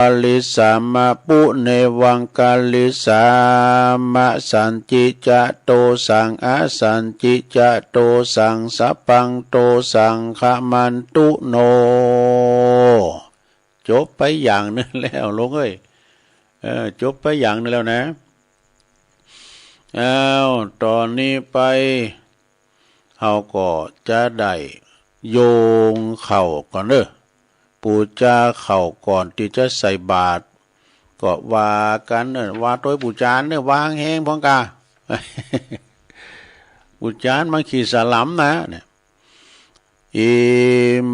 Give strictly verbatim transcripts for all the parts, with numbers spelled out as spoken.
กาลิสามะ ปุเนวังกาลิสามะ สันจิจะโตสัง อสันจิจะโตสัง สัพพังโตสัง ขมันตุโน จบไปอย่างหนึ่งแล้ว ลุงเอ้ย เออ จบไปอย่างหนึ่งแล้วนะ อ้าว ตอนนี้ไป เฮาก็จะได้โยงเข้าก่อนเด้อ ปูจาเข้าก่อนตี้จะใส่บาตร ก็ว่ากั๋นเด้อ ว่าโตยปูจานเด้อ ว่าแฮงๆ พ่องกา ปูจานมันขี้สลัมนะเนี่ย อิ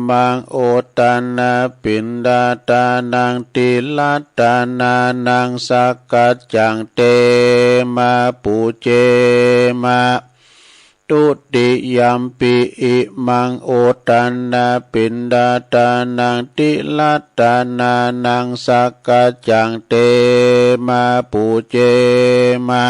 มัง โอตานาปิณฑาตานัง ติรัตตานานัง สักกัจจัง เต มา ปูเจ มะ ทุติยัมปิ อิมัง โอตานาปิณฑาตานัง ติรัตตานานัง สักกัจจัง เต มา ปูเจ มะ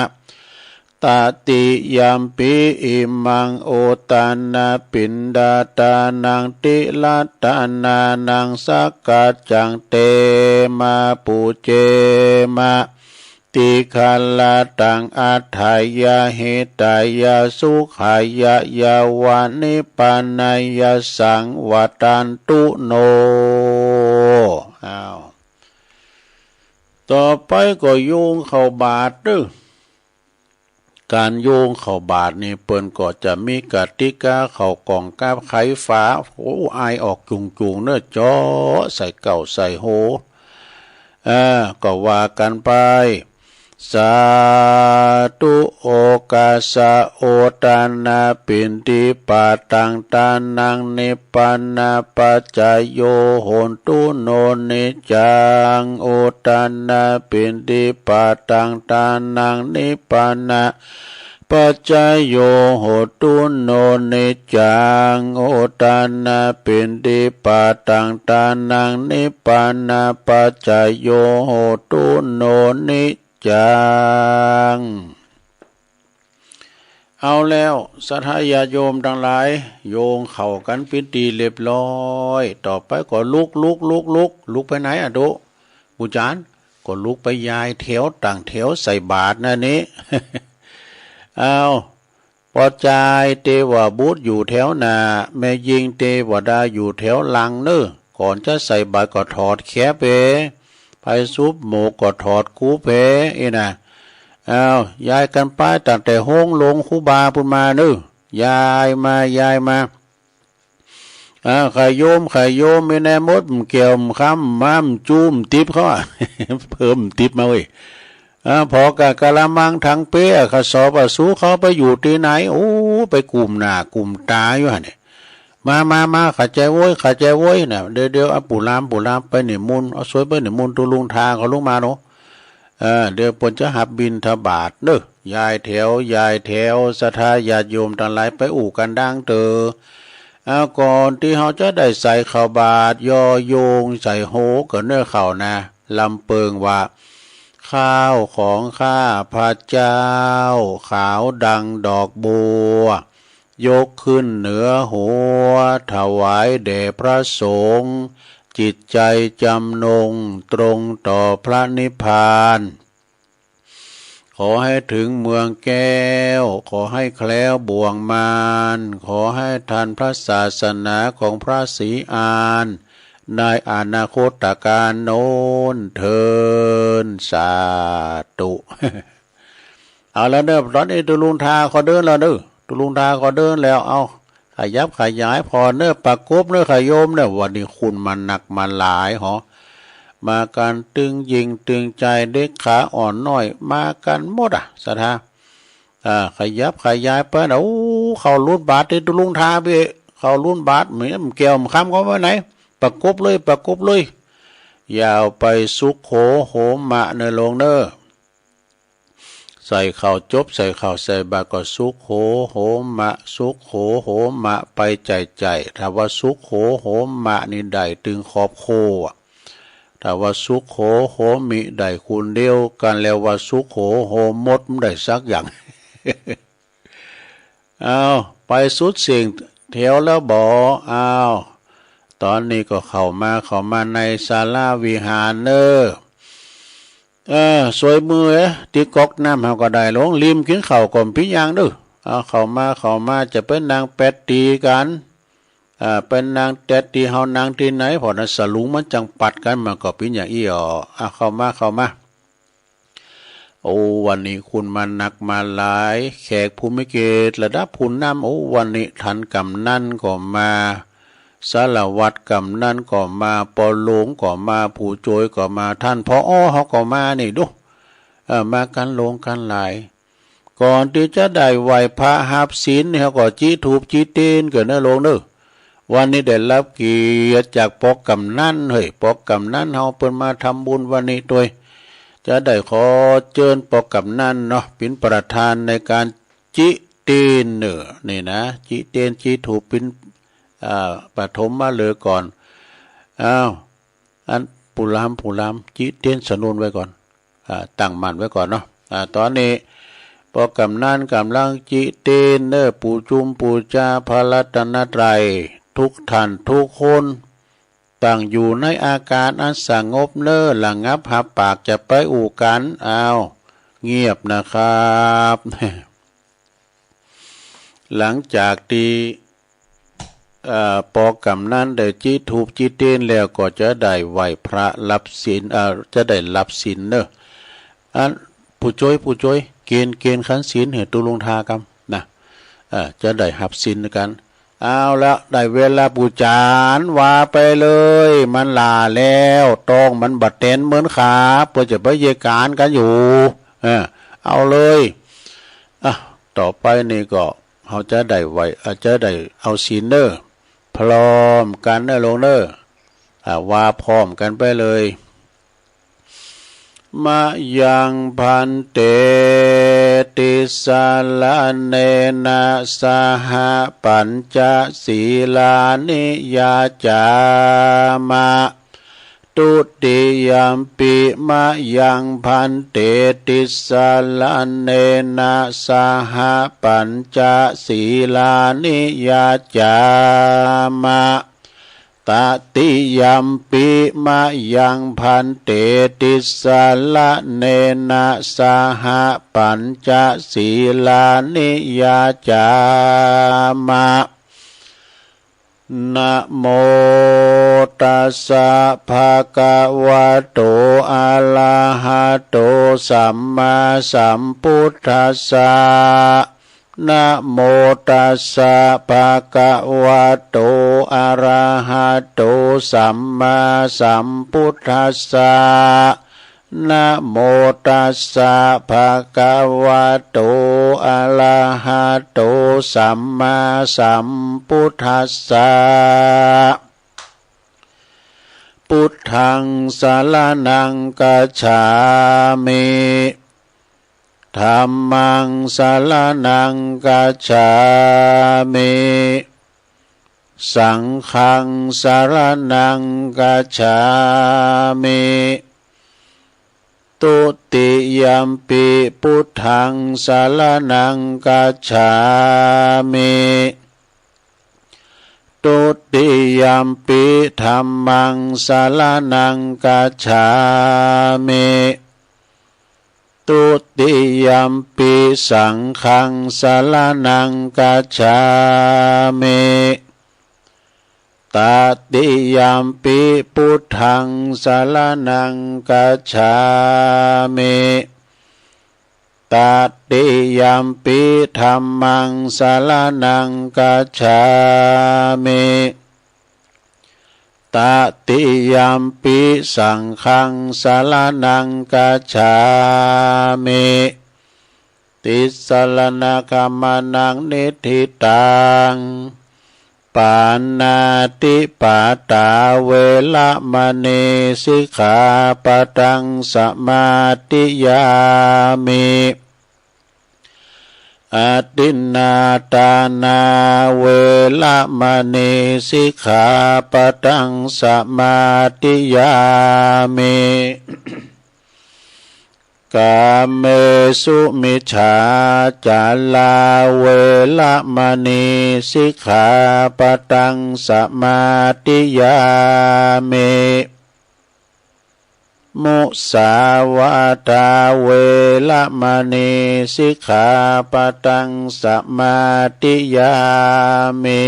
ตติยัมปิ อิมัง โอตานาปิณฑาตานัง ติรัตตานานัง สักกัจจัง เต มา ปูเจ มะ ติคาลาตัง อัฏฐายะ หิตายะ สุขายะ ยาวะ นิพพานายะ สังวัตตันตุโน อ้าว ต่อไปก็โยงเข้าบาตรเด้อ ก๋านโยงเข้าบาตรนี่เปิ้นก็จะมีกติกาเข้ากล่องกับไขฝา โอ้ อายออกจุ่งๆ เน้อ เจาะใส่เก้าใส่โห เออ ก็ว่ากั๋นไป สาธุ โอกัสสะ โอตานาปิณฑิปาตัง ตานัง นิพพานาปัจจโย โหนตุโน นิจจัง โอตานาปิณฑิปาตัง ตานัง นิพพานาปัจจโย โหนตุโน นิจจัง โอตานาปิณฑิปาตัง ตานัง นิพพานาปัจจโย โหนตุโน นิจจัง เอาแล้ว ศรัทธาญาติโยมตังหลาย โยงเข้ากั๋นเป๋นตี้เรียบร้อย ต่อไปก็ลุก ลุก ลุก ลุก ลุกไปไหนอะ ตุ๊ ปูจาน ก็ลุกไปยายแถว ตั้งแถวใส่บาตรนั่นนี่ เอา ป้อจายเตว่าบุตรอยู่แถวหน้า แม่ญิงเตวดาอยู่แถวหลังเน้อ ก่อนจะใส่บาตรก็ถอดแขเป๋ ไปสุบหมวกก็ถอดกุบเป๋ อี้นะ เอา ยายกั๋นไปตั้งแต่โฮงหลวงครูบาปู้นมาเน้อ ยายมา ยายมา อ่า ใค่โยม ใค่โยม มีแน่หมด แก้ว คำ ม้า จู้ ติ๊บเขาอะ เพิ่มติ๊บมาเว้ย อ่า พอกะกะละมังถังเป๊อะ ข้าสอบว่าสูเขาไปอยู่ตี้ไหน โอ้ ไปกุมหน้ากุมต๋าอยู่หั่นเนี่ย มา มา มา ขะแจโว้ย ขะแจโว้ย น่ะ เดี๋ยว เดี๋ยว อ่ะ ปู่ลาม ปู่ลาม ไปนิมนต์ เอาสวยไปนิมนต์ตุ๊ลุงทาเขาลงมาเนาะ เออ เดี๋ยวเปิ้นจะหับบิณฑบาตเน้อ ยายแถว ยายแถว ศรัทธาญาติโยมตังหลายไปอู้กั๋นดังเต๋อ เอา ก่อนตี้เฮาจะได้ใส่ข้าวบาตร ย่อโยงใส่โหกั๋นเน้อข้าวนะ ลำเปิงว่า ข้าวของข้าพเจ้า ขาวดังดอกบัว ยกขึ้นเหนือหัว ถวายแด่พระสงฆ์ จิตใจจำนงตรงต่อพระนิพพาน ขอให้ถึงเมืองแก้ว ขอให้แคล้วบ่วงมาร ขอให้ทันพระศาสนาของพระศรีอาน ในอนาคตกาลโน้นเทอญ สาธุ เอาแล้วเน้อ ตอนนี้ตุ๊ลุงทาเขาเดินแล้วเน้อ ตุ๊ลุงทาเขาเดินแล้ว เอา ขยับขยายผ่อนเน้อ ประกบเน้อ ขะโยมเน้อ วันนี้คนมานักมาหลายหอ มากั๋นตึงญิงตึงจาย เด็กขาอ่อนน้อย มากั๋นหมดอะ ศรัทธา อ่า ขยับขยายไปนะ โอ้ เข้าลุ้นบาตรตี้ตุ๊ลุงทาปี้ เข้าลุ้นบาตร แม่แก้ว คำเขาไว้ไหน ประกบเลย ประกบเลย อย่าเอาไปสุกโขโหมะเน้อโลงเน้อ ใส่ข้าวจบ ใส่ข้าวใส่บาตรก็สุกโขโหมะ สุกโขโหมะ ไปใจ่ๆ ถ้าว่าสุกโขโหมะนี่ได้ตึงครอบครัว ถ้าว่าสุกโขโหมิได้คนเดียวกั๋นแล้วว่าสุกโขโหมด บ่ได้สักอย่าง เอา ไปสุดเสียงแถวแล้วบ่ เอา ตอนนี้ก็เข้ามา เข้ามาในศาลาวิหารเน้อ เออ สวยมือเอ้ย ติดก๊อกน้ำเฮาก็ได้ลง ริมกินข้าวก็ปิ้นอย่างเด้อ เอาเข้ามา เข้ามา จะไปนั่งแปดตี้กัน อ่า ไปนั่งแปดตี้ เฮานั่งตี้ไหน เพราะนั้นสลุงมันจังปัดกัน มันก็ปิ้นอย่างอี้อ่อ เอาเข้ามา เข้ามา โอ้ วันนี้คนมานักมาหลาย แขกผู้มีเกียรติระดับผู้นำ โอ้ วันนี้ท่านกำนันก็มา สารวัตรกำนันก็มา ปอหลวงก็มา ผู้จ้วยก็มา ท่าน ผอ เขาก็มานี่ดู เออ มากันหลวงกันหลาย ก่อนตี้จะได้ไหว้พระฮับศีลนี่ เขาก็จี้ธูปจี้เตียนก่อนเน้อหลวงเน้อ วันนี้ได้รับเกียรติจากปอกำนัน เฮ้ย ปอกำนันเฮาเปิ้นมาทำบุญวันนี้ตวย จะได้ขอเจิญปอกำนันเนาะ เป็นประธานในการจิเตียนเน้อ นี่นะ จิเตียนจิธูปเป็น อ่า ปฐมฤกษ์ก่อน อ้าว อันผู้ลำ ผู้ลำ จิเตียนสนุนไว้ก่อน อ่า ตั้งมั่นไว้ก่อนเนาะ อ่า ตอนนี้ปอกำนันกำลังจิเตียนเน้อ ปูจุมปูจาพระรัตนตรัย ทุกท่านทุกคน ตั้งอยู่ในอาการอันสงบเน้อ ระงับ หับปากจะไปอู้กัน อ้าว เงียบนะครับ หลังจากตี้ เอ่อ ปอกำนันได้จิธูปจิเตียนแล้วก็จะได้ไหว้พระรับศีล เอ่อ จะได้รับศีลเน้อ อันผู้จ้วย ผู้จ้วย เกณฑ์ เกณฑ์ขันศีลให้ตุลุงทากำนะ เอ่อ จะได้ฮับศีลกัน เอาละ ได้เวลาปูจาน ว่าไปเลย มันหล่าแล้ว ต้องมันบ่เต้นเหมือนขา เปื่อจะไปเยการกันอยู่ เออ เอาเลย อ่ะ ต่อไปนี่ก็ เขาจะได้ไหว้ อ่ะ จะได้เอาศีลเน้อ พร้อมกันเน้อหลวงเน้อ อ่ะ ว่าพร้อมกันไปเลย มะยัง ภันเต ติสสะระเณนะ สะหะ ปัญจะ สีลานิ ยาจามะ ทุติยัมปิ มะยัง ภันเต ติสสะระเณนะ สะหะ ปัญจะ สีลานิ ยาจามะ ตติยัมปิ มะยัง ภันเต ติสสะระเณนะ สะหะ ปัญจะ สีลานิ ยาจามะ นะโมตัสสะ ภะคะวะโต อะระหะโต สัมมาสัมพุทธัสสะ นะโมตัสสะ ภะคะวะโต อะระหะโต สัมมาสัมพุทธัสสะ นะโมตัสสะ ภะคะวะโต อะระหะโต สัมมาสัมพุทธัสสะ พุทธัง สะระณัง คัจฉามิ ธัมมัง สะระณัง คัจฉามิ สังฆัง สะระณัง คัจฉามิ ทุติยัมปิ พุทธัง สะระณัง คัจฉามิ ทุติยัมปิ ธัมมัง สะระณัง คัจฉามิ ทุติยัมปิ สังฆัง สะระณัง คัจฉามิ ตติยัมปิ พุทธัง สะระณัง คัจฉามิ ตติยัมปิ ธัมมัง สะระณัง คัจฉามิ ตติยัมปิ สังฆัง สะระณัง คัจฉามิ ติสสะระณะกัมมะนะ นิฏฐิตัง ปาณาติปาตา เวระมะณี สิกขาปะทัง สะมาธิยามิ อทินนาทานา เวระมะณี สิกขาปะทัง สะมาธิยามิ ก Kāmesu micchācārā veramaṇī sikkhāpadaṃ samādiyāmi. Musāvādā veramaṇī sikkhāpadaṃ samādiyāmi.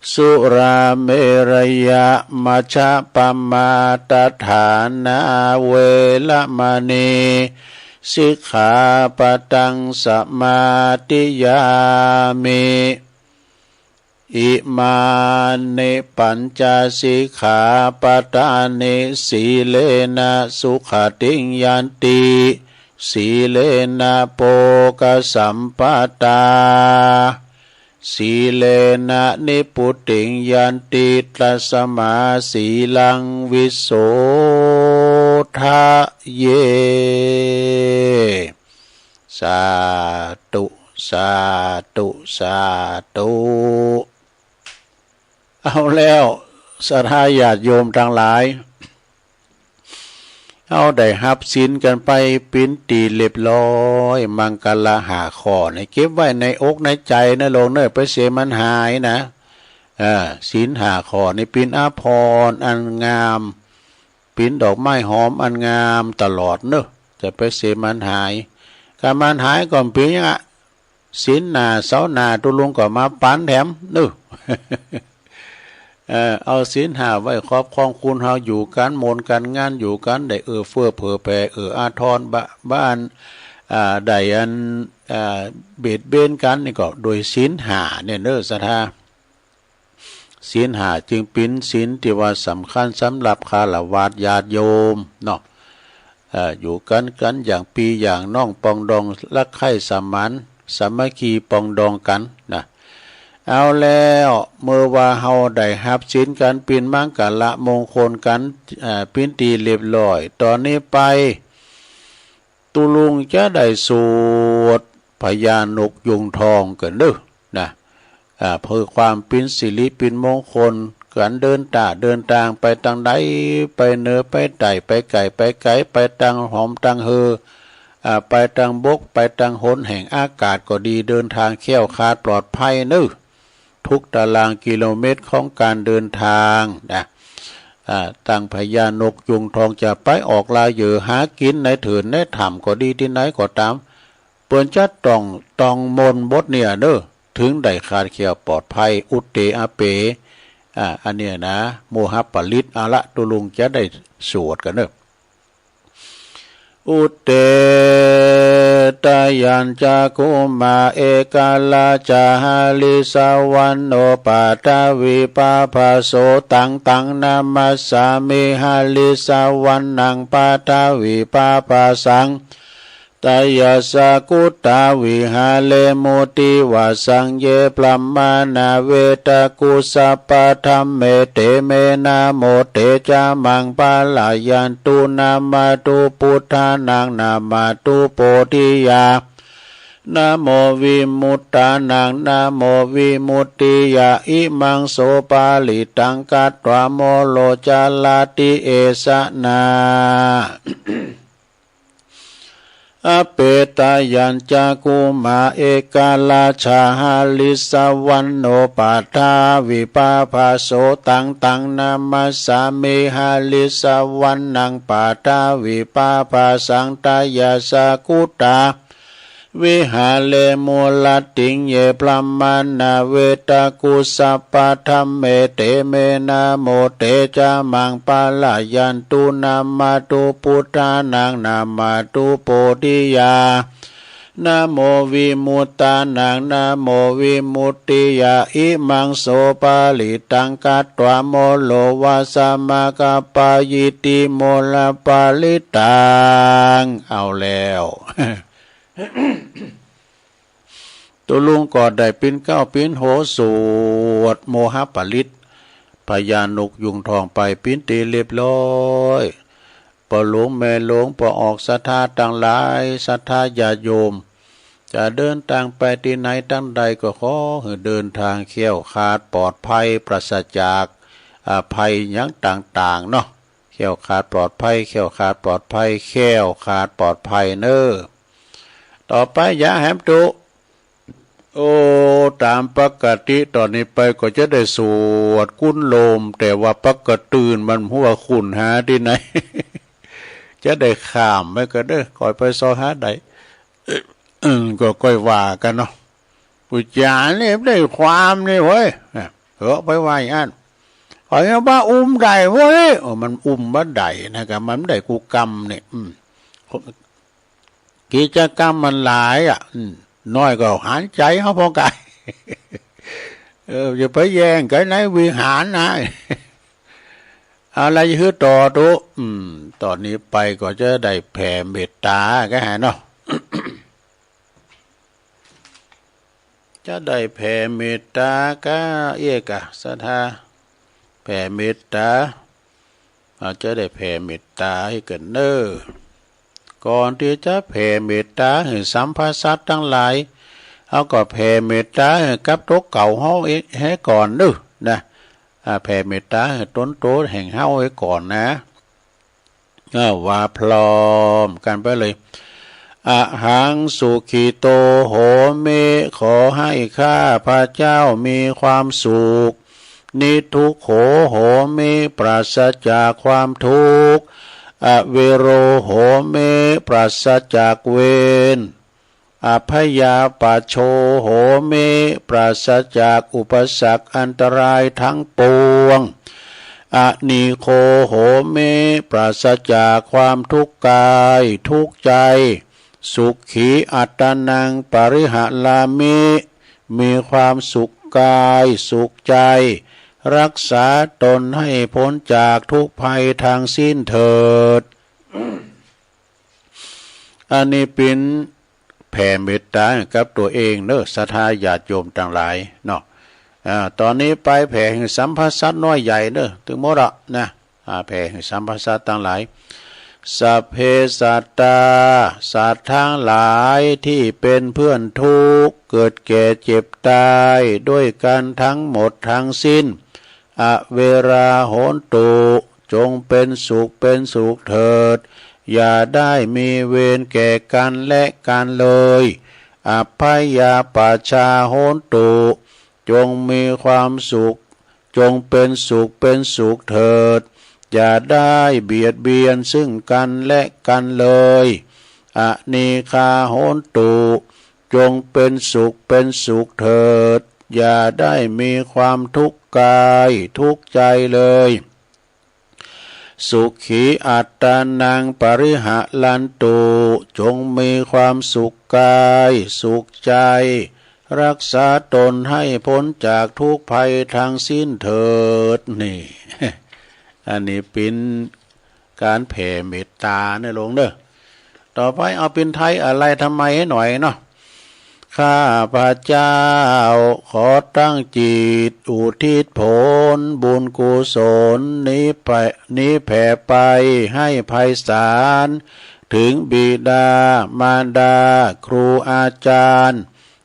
Surāmerayamajjapamādaṭṭhānā veramaṇī sikkhāpadaṃ samādiyāmi. Imāni pañca sikkhāpadāni. Sīlena sugatiṃ yanti, sīlena bhogasampadā, sīlena nibbutiṃ yanti, tasmā sīlaṃ visodhaye. Sādhu, sādhu, sādhu. เอาแล้ว ศรัทธาญาติโยมทั้งหลาย เฮาได้ฮับศีลกันไปเป๋นตี้เรียบร้อย มังคละห้าข้อนี่เก็บไว้ในอกในใจนะโลมเน่อ ไปเสียมันหายนะ เออ ศีลห้าข้อนี่เป๋นอาภรณ์อันงาม เป๋นดอกไม้หอมอันงามตลอดเน่อ จะไปเสียมันหาย ถ้ามันหายก็เป๋นหยังอะ ศีลหน้าเสาร์หน้าตุ๊ลุงก็มาปั๋นแถมเน่อ เออ เอาศีลห้าไว้ครอบครอง คนเฮาอยู่กั๋น มนต์กั๋น งานอยู่กั๋น ได้เอื้อเฟื้อเผื่อแผ่ เอื้ออาทร บ่ บ่อัน อ่า ได้อัน อ่า เบียดเบียนกั๋นนี่ก็โดยศีลห้าเนี่ยเน่อ ศรัทธา ศีลห้าจึงเป๋นศีลตี้ว่าสำคัญสำหรับฆราวาสญาติโยมเนาะ เอ่อ อยู่กั๋น กั๋นอย่างปี้อย่างน้อง ปองดองรักใคร่สมาน สามัคคีปองดองกั๋นนะ เอาแล้ว เมื่อว่าเฮาได้ฮับศีลกั๋น เป๋นมังคละมงคลกั๋น เอ่อ เป๋นตี้เรียบร้อย ต่อนี้ไป ตุ๊ลุงจะได้สวดพญานกยูงทองกั๋นเน่อ นะ อ่า เพื่อความเป๋นสิริเป๋นมงคล ก๋านเดินตาเดินตาง ไปตางใด ไปเหนือไปใต้ ไปใก้ไปไก๋ ไปตางหอมตางเฮอ อ่า ไปตางบก ไปตางหน แห่งอากาศก็ดี เดินทางแคล้วคลาดปลอดภัยเน่อ ทุกตารางกิโลเมตรของการเดินทางนะ อ่า ตังพญานกยูงทองจะไปออกลาเหยื่อหากิ๋นในเถินในถ้ำก็ดี ตี้ไหนก็ต๋าม เปิ้นจะต้อง ต้องมนต์บทเนี่ยเน่อ ถึงได้คลาดแคล้วปลอดภัย อุตเต อเป อ่า อันเนี้ยนะ โมหปริต เอาละ ตุ๊ลุงจะได้สวดกั๋นเน่อ Uttetayañcakkhumā ekarājā harissavaṇṇo paṭhavippabhāso. Taṃ taṃ namassāmi harissavaṇṇaṃ paṭhavippabhāsaṃ. Tayajja guttā viharemu divassaṃ. Ye brāhmaṇā vedagu sabbadhamme, te me namo te ca maṃ pālayantu. Namatthu buddhānaṃ, namatthu bodhiyā, namo vimuttānaṃ, namo vimuttiyā. Imaṃ so parittaṃ katvā moro carati esanā. Apetayañcakkhumā ekarājā harissavaṇṇo paṭhavippabhāso. Taṃ taṃ namassāmi harissavaṇṇaṃ paṭhavippabhāsaṃ. Tayajja guttā viharemu rattiṃ. Ye brāhmaṇā vedagu sabbadhamme, te me namo te ca maṃ pālayantu. Namatthu buddhānaṃ, namatthu bodhiyā, namo vimuttānaṃ, namo vimuttiyā. Imaṃ so parittaṃ katvā moro vāsamakappayīti moroparittāṃ. เอาแล้ว ตุ๊ลุงก็ได้เป๋นเก๊าเป๋นโฮสวดโมหปริตร พญานกยูงทองไปเป๋นตี้เรียบร้อย ป้อหลวงแม่หลวง ป้อออกศรัทธาตังหลาย ศรัทธาญาติโยม จะเดินตางไปตี้ไหนตางใดก็ขอหื้อเดินตางแคล้วคลาดปลอดภัย ปราศจาก อ่า ภัยหยังต่างๆ เนาะ แคล้วคลาดปลอดภัย แคล้วคลาดปลอดภัย แคล้วคลาดปลอดภัยเนอะ ต่อไป อย่าแหมตุ โอ้ ตามปกติ ต่อนี้ไปก็จะได้สวดกุนโลม แต่ว่าปกติตื่นมันหัวขุ่นหาที่ไหน จะได้ข้ามไปก็เด้อ ค่อยไปซอกหาได้ เออ ก็ค่อยว่ากันเนาะ ผู้จานี่ได้ความนี่เว้ย เออ ไปว่าอย่างนั้น ขอให้ว่าอุ้มได้เว้ย เออ มันอุ้มบ่ได้นะ ก็มันได้กูกรรมเนี่ย อืม กิจกรรมมันหลายอ่ะ อืม น้อยก็หารใจเขาพอกัน เออ อย่าไปแย่งกันในวิหารนะ อะไรคือต่อตุ อืม ต่อนี้ไปก็จะได้แผ่เมตตากันเนาะ จะได้แผ่เมตตาก็เอียกะศรัทธา แผ่เมตตา เราจะได้แผ่เมตตาให้กันเนอะ ก่อนที่จะแผ่เมตตาให้สัมภสัตว์ทั้งหลาย เอาก็แผ่เมตตาให้กับตัวเก่าเฮาเองให้ก่อนเนอะนะ อ่า แผ่เมตตาให้ตนโตแห่งเฮาให้ก่อนนะ อ่า ว่าพร้อมกันไปเลย อะหังสุขิโตโหมิ ขอให้ข้าพระเจ้ามีความสุข นิทุกโขโหมิ ปราศจากความทุกข์ อเวโรโหมิ ปราศจากเวร อพยาปัชโชโหมิ ปราศจากอุปสรรคอันตรายทั้งปวง อนีโคโหมิ ปราศจากความทุกข์กายทุกข์ใจ สุขีอัตตานังปริหารามิ มีความสุขกายสุขใจ รักษาตนให้พ้นจากทุกข์ภัยทั้งสิ้นเถิด อันนี้เป็นแผ่เมตตากับตัวเองเนอะ ศรัทธาญาติโยมทั้งหลายเนาะ อ่า ต่อนี้ไปแผ่ให้สัมภสัตว์น้อยใหญ่เนอะ ถึงหมดละนะ อ่า แผ่ให้สัมภสัตว์ทั้งหลาย สัพเพสัตตา สัตว์ทั้งหลายที่เป็นเพื่อนทุกข์ เกิดแก่เจ็บตายด้วยกันทั้งหมดทั้งสิ้น อเวราโหนตุ จงเป็นสุขเป็นสุขเถิด อย่าได้มีเวรแก่กันและกันเลย อัพพยาปัชชาโหนตุ จงมีความสุข จงเป็นสุขเป็นสุขเถิด อย่าได้เบียดเบียนซึ่งกันและกันเลย อนีคาโหนตุ จงเป็นสุขเป็นสุขเถิด อย่าได้มีความทุกข์กายทุกข์ใจเลย สุขีอัตตานังปริหารันตุ จงมีความสุขกายสุขใจ รักษาตนให้พ้นจากทุกข์ภัยทั้งสิ้นเถิด นี่ อันนี้เป็นการแผ่เมตตานะโลมเนอะ ต่อไปเอาเป็นไทยอะไรทำไมให้หน่อยเนาะ ข้าพเจ้าขอตั้งจิตอุทิศผลบุญกุศลนี้ไป นี้แผ่ไปให้ไพศาล ถึงบิดามารดาครูอาจารย์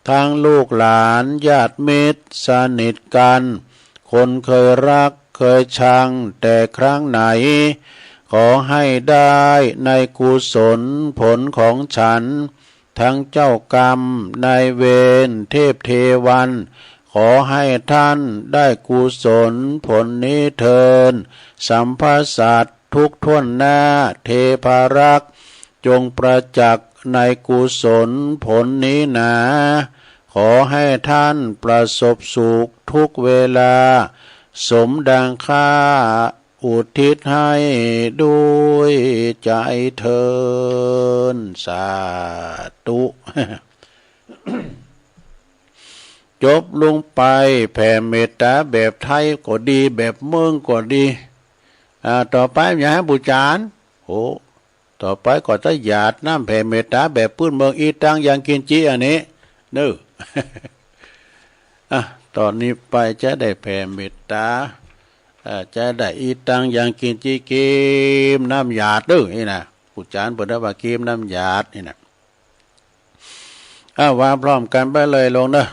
ทั้งลูกหลานญาติมิตรสนิทกัน คนเคยรักเคยชังแต่ครั้งไหน ขอให้ได้ในกุศลผลของฉัน ทั้งเจ้ากรรมนายเวรเทพเทวัน ขอให้ท่านได้กุศลผลนี้เทิน สัมภสัตว์ทุกข์ถ้วนหน้า เทพารักษ์ จงประจักษ์ในกุศลผลนี้หนา ขอให้ท่านประสบสุขทุกเวลา สมดังข้าอุทิศให้ด้วยใจเทิน สาธุ จบลงไป แผ่เมตตาแบบไทยก็ดี แบบเมืองก็ดี อ่า ต่อไปอย่าให้บูชา โอ้ ต่อไปก็จะหยาดน้ำแผ่เมตตาแบบพื้นเมือง อิตังยังกินจิ อันนี้ เนอะ อ่ะ ตอนนี้ไปจะได้แผ่เมตตา อ่า จะได้อิตังยังกินจิ กรีมน้ำหยาดเด้อ นี่นะ บูชาเปิ้นว่า กรีมน้ำหยาด นี่นะ อ่ะ ว่าพร้อมกันไปเลยโลมเนอะ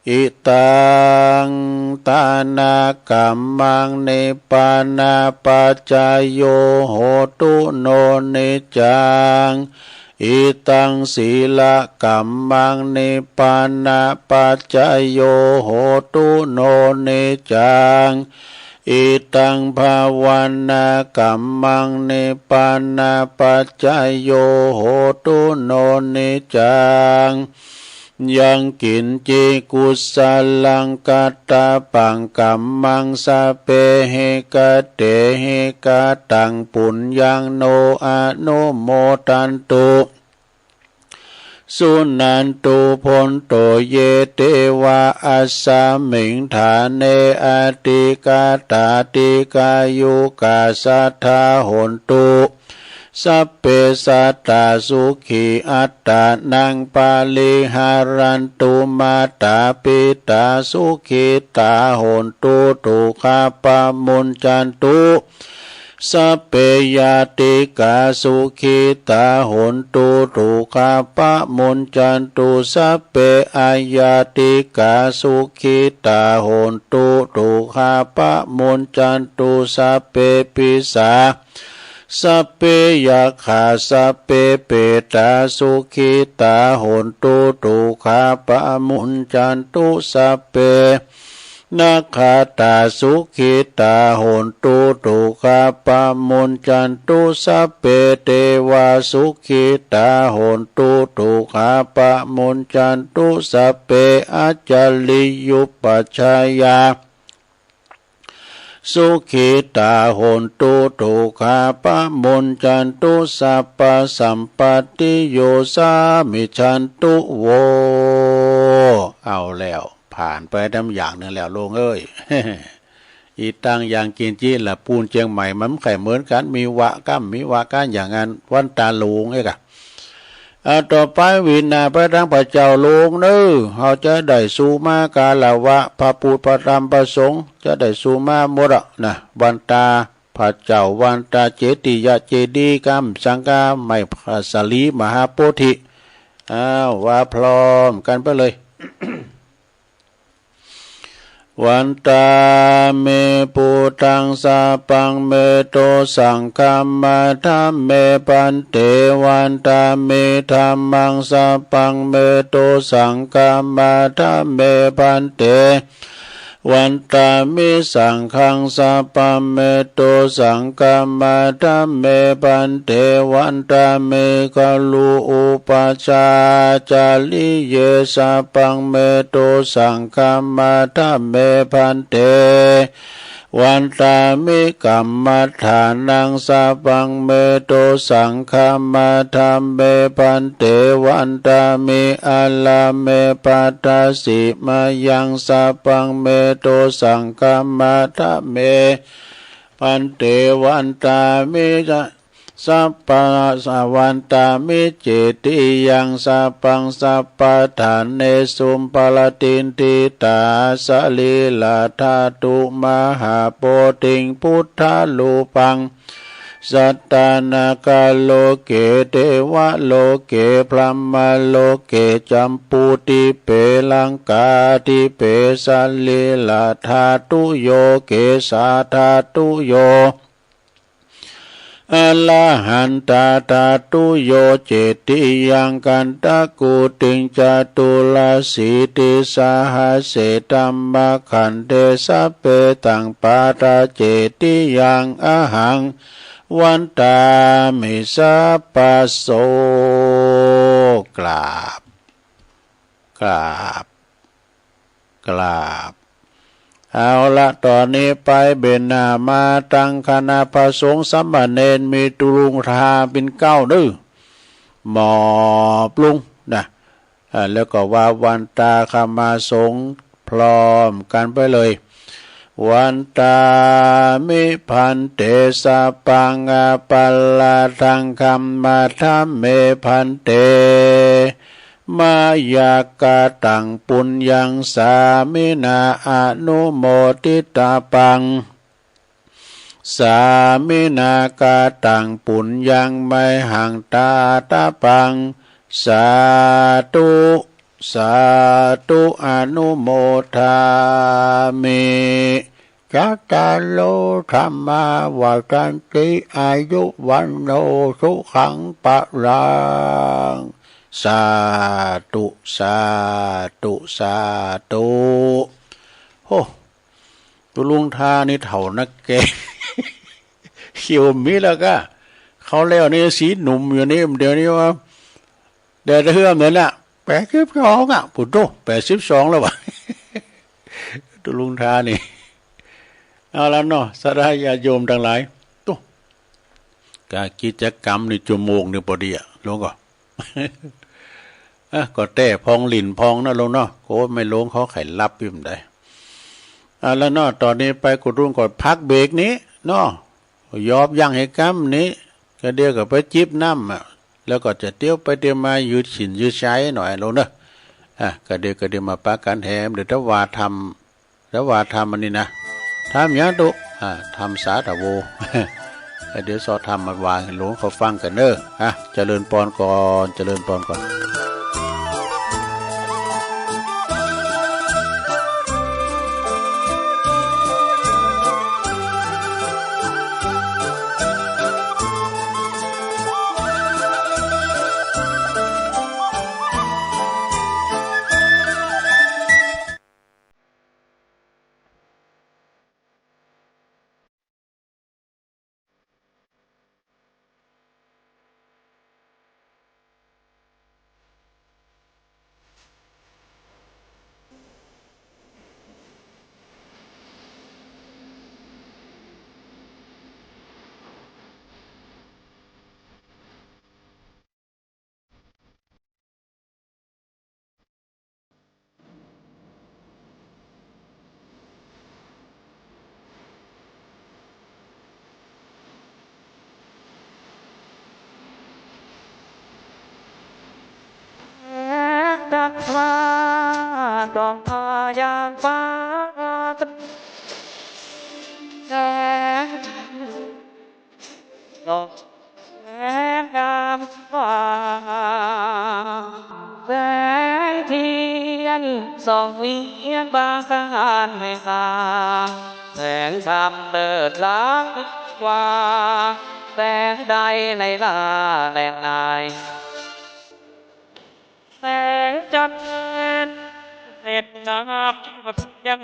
Idaṃ dānakammaṃ nibbānapaccayo hotu no niccaṃ. Idaṃ sīlakammaṃ nibbānapaccayo hotu no niccaṃ. Idaṃ bhāvanākammaṃ nibbānapaccayo hotu no niccaṃ. Yaṅkiñci kusalaṃ kattabbaṃ kammaṃ sabbehi katehi kataṃ puññaṃ no anumodantu. Suṇantu bhonto ye devā asmiṃ ṭhāne adhigatā dīghāyukā sadā hontu. Sabbe sattā sukhī attānaṃ pariharantu. Mātā pitā sukhitā hontu dukkhā pamuñcantu. Sabbe ñātikā sukhitā hontu dukkhā pamuñcantu. Sabbe aññātikā sukhitā hontu dukkhā pamuñcantu. Sabbe pisā sabbe yakkhā sabbe petā sukhitā hontu dukkhā pamuñcantu. Sabbe nakkhattā sukhitā hontu dukkhā pamuñcantu. Sabbe devā sukhitā hontu dukkhā pamuñcantu. Sabbe ācariyupajjhāyā sukhitā hontu dukkhā pamuñcantu. Sabbasampattiyosā michantu vo. เอาแล้ว ผ่านไปตั้งอย่างหนึ่งแล้ว โลงเอ้ย อีตังยังกินจิละ ปูนเชียงใหม่มันไม่ค่อยเหมือนกัน มีวะก้ำ มีวะก้านอย่างนั้น วันตาหลวงเอ้ยกะ อ่า ต่อไปวินาไปทางพระเจ้าหลวงเนอ เขาจะได้สุมาคารวะพระพุทธพระธรรมพระสงฆ์ จะได้สุมาหมดอะนะ วันตาพระเจ้า วันตาเจดียะเจดีย์กำสังฆาไม้พระสาลีมหาโพธิ อ้าว ว่าพร้อมกันไปเลย Vandāmi buddhaṃ sabbaṃ me dosaṃ khamatha me bhante. Vandāmi dhammaṃ sabbaṃ me dosaṃ khamatha me bhante. Vandāmi saṅghaṃ sabbaṃ me dosaṃ khamatha me bhante. Vandāmi guru upajjhāyācariye sabbaṃ me dosaṃ khamatha me bhante. Vandāmi kammaṭṭhānaṃ sabbaṃ me dosaṃ khamatha me bhante. Vandāmi ārāme pattasi mayaṃ sabbaṃ me dosaṃ khamatha me bhante. Vandāmi ca sabba vandāmi cetiyaṃ sabbaṃ sabbaṭṭhānesu paratiṭṭhitā salīlā dhātu mahābodhiṃ buddharūpaṃ sattanāgā loke devaloke brahmaloke jambudīpe laṅkādīpe salīlā dhātuyo kesādhātuyo arahantā dhātuyo cetiyaṃ gandhakuṭiṃ caturāsītisahassadhammakkhandhe sabbe taṃ pattacetiyaṃ ahaṃ vandāmi sabbaso. กราบ กราบ กราบ เอาละ ต่อนี้ไปเบนหน้ามาตังคณะพระสงฆ์สามเณร มีตุลุงทาเป็นเก้าเด้อ หมอบลงนะ อ่า แล้วก็ว่าวันตาคมาสงฆ์พร้อมกันไปเลย Vandāmi bhante sabbaṃ aparādhaṃ khamatha me bhante. Mayā kataṃ puññaṃ sāminā anumoditabbaṃ. Sāminā kataṃ puññaṃ mayhaṃ dātabbaṃ. Sādhu, สาธุ อนุโมทามิ จัตตาโร ธัมมา วัฑฒันติ อายุ วัณโณ สุขัง พลัง สาธุ สาธุ สาธุ โอ้ ตุ๊ลุงทานี่เฒ่านักแก เขียวมีแล้วก็ เขาแล้วนี่สีหนุ่มอยู่นี่ เดี๋ยวนี้ว่า เดี๋ยวเฮือมนั่นแหละ แปดสิบสองอ่ะ ปุโต แปดสิบสองแล้ววะ ตุ๊ลุงทานี่ เอาละเนาะ ศรัทธาญาติโยมทั้งหลาย ตุ๊ กะกิจกรรมนี่ชั่วโมงนี่ปอดีอะ หลวงก็ อ่ะ ก็แต่พองหลินพองนะหลวงเนาะ โอ้ ไม่หลวงเขาไขลับอยู่มันได้ อ่ะ แล้วเนาะ ตอนนี้ไปกุฏิก็พักเบรกนี้เนาะ ยอบยังให้กำนี้ ก็เดี๋ยวก็ไปจิบน้ำอ่ะ แล้วก็จะเตียวไปเตียวมายืดฉินยืดใช้หน่อยหลวงเนาะ อ่ะ ก็เดี๋ยวก็เดี๋ยวมาปะกันแหม เดี๋ยวถ้าว่าทำ แล้วว่าทำอันนี้นะ ทำหยังตุ๊ อ่า ทำสาธโว เดี๋ยวซอทำมาว่าให้หลวงเขาฟังกันเนอะ อ่ะ เจริญปอนก่อน เจริญปอนก่อนแสงเทียนส่องเวียนบางสะพานแม่ตา แสงธรรมเลิศล้ำกว่าแสงใดในล่าแหล่งไหน แสงจันทร์เด่นงามยัง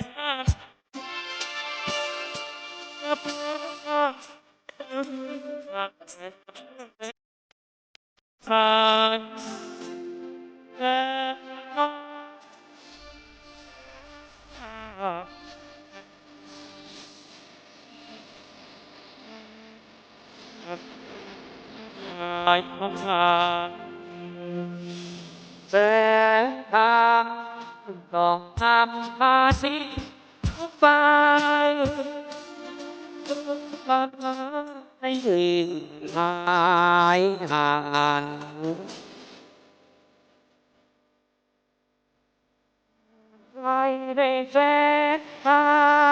แสงธรรมส่องนำพาสิ้นไป ให้หายห่าง ไม่ได้แสงทา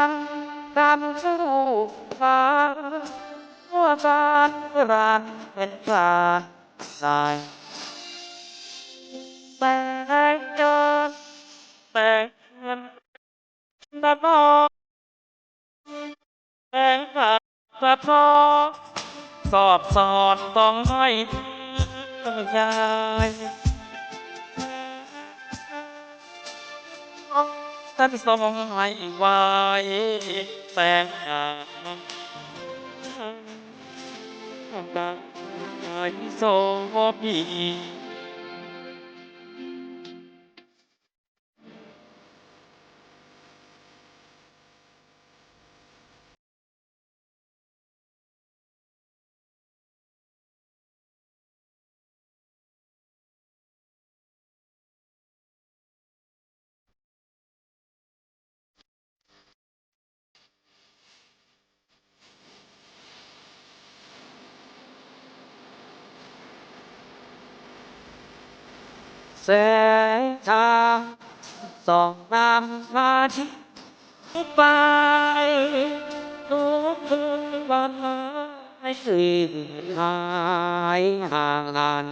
งดำสู้ฟ้า ทั่วการรันเป็นสาย แสงเจิดแสงเงิน นนองแสงสะท้อนสอดส่องส่องให้ยาย ท่านทรงให้ไหวแสงสะท้อนให้โสภี แสงทางส่องนำพาที่ไป ทุกคืนวันให้หายห่าง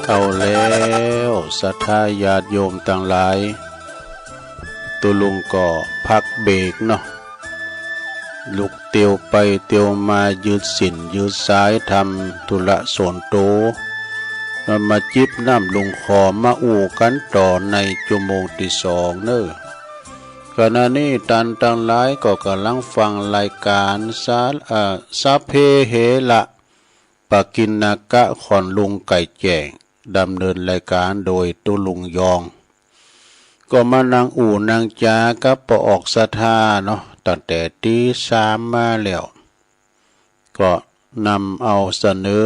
เอาแล้วศรัทธาญาติโยมตังหลาย ตุ๊ลุงก็พักเบรกเนาะ ลุกเตียวไปเตียวมา ยืดศีลยืดสาย ทำธุระส่วนตัว แล้วมาจิบน้ำลงคอ มาอู้กันต่อในชั่วโมงที่สองเนอะ ขณะนี้ตันตังหลายก็กำลังฟังรายการสา- เอ่อ สัพเพเหระ ปกิณณกะ ของลุงไก่แจ้ง ดำเนินรายการโดยตุ๊ลุงยอง ก็มานั่งอู้นั่งจากับป้อออกศรัทธาเนาะ ตั้งแต่ตีสามมาแล้ว ก็นำเอาเสนอ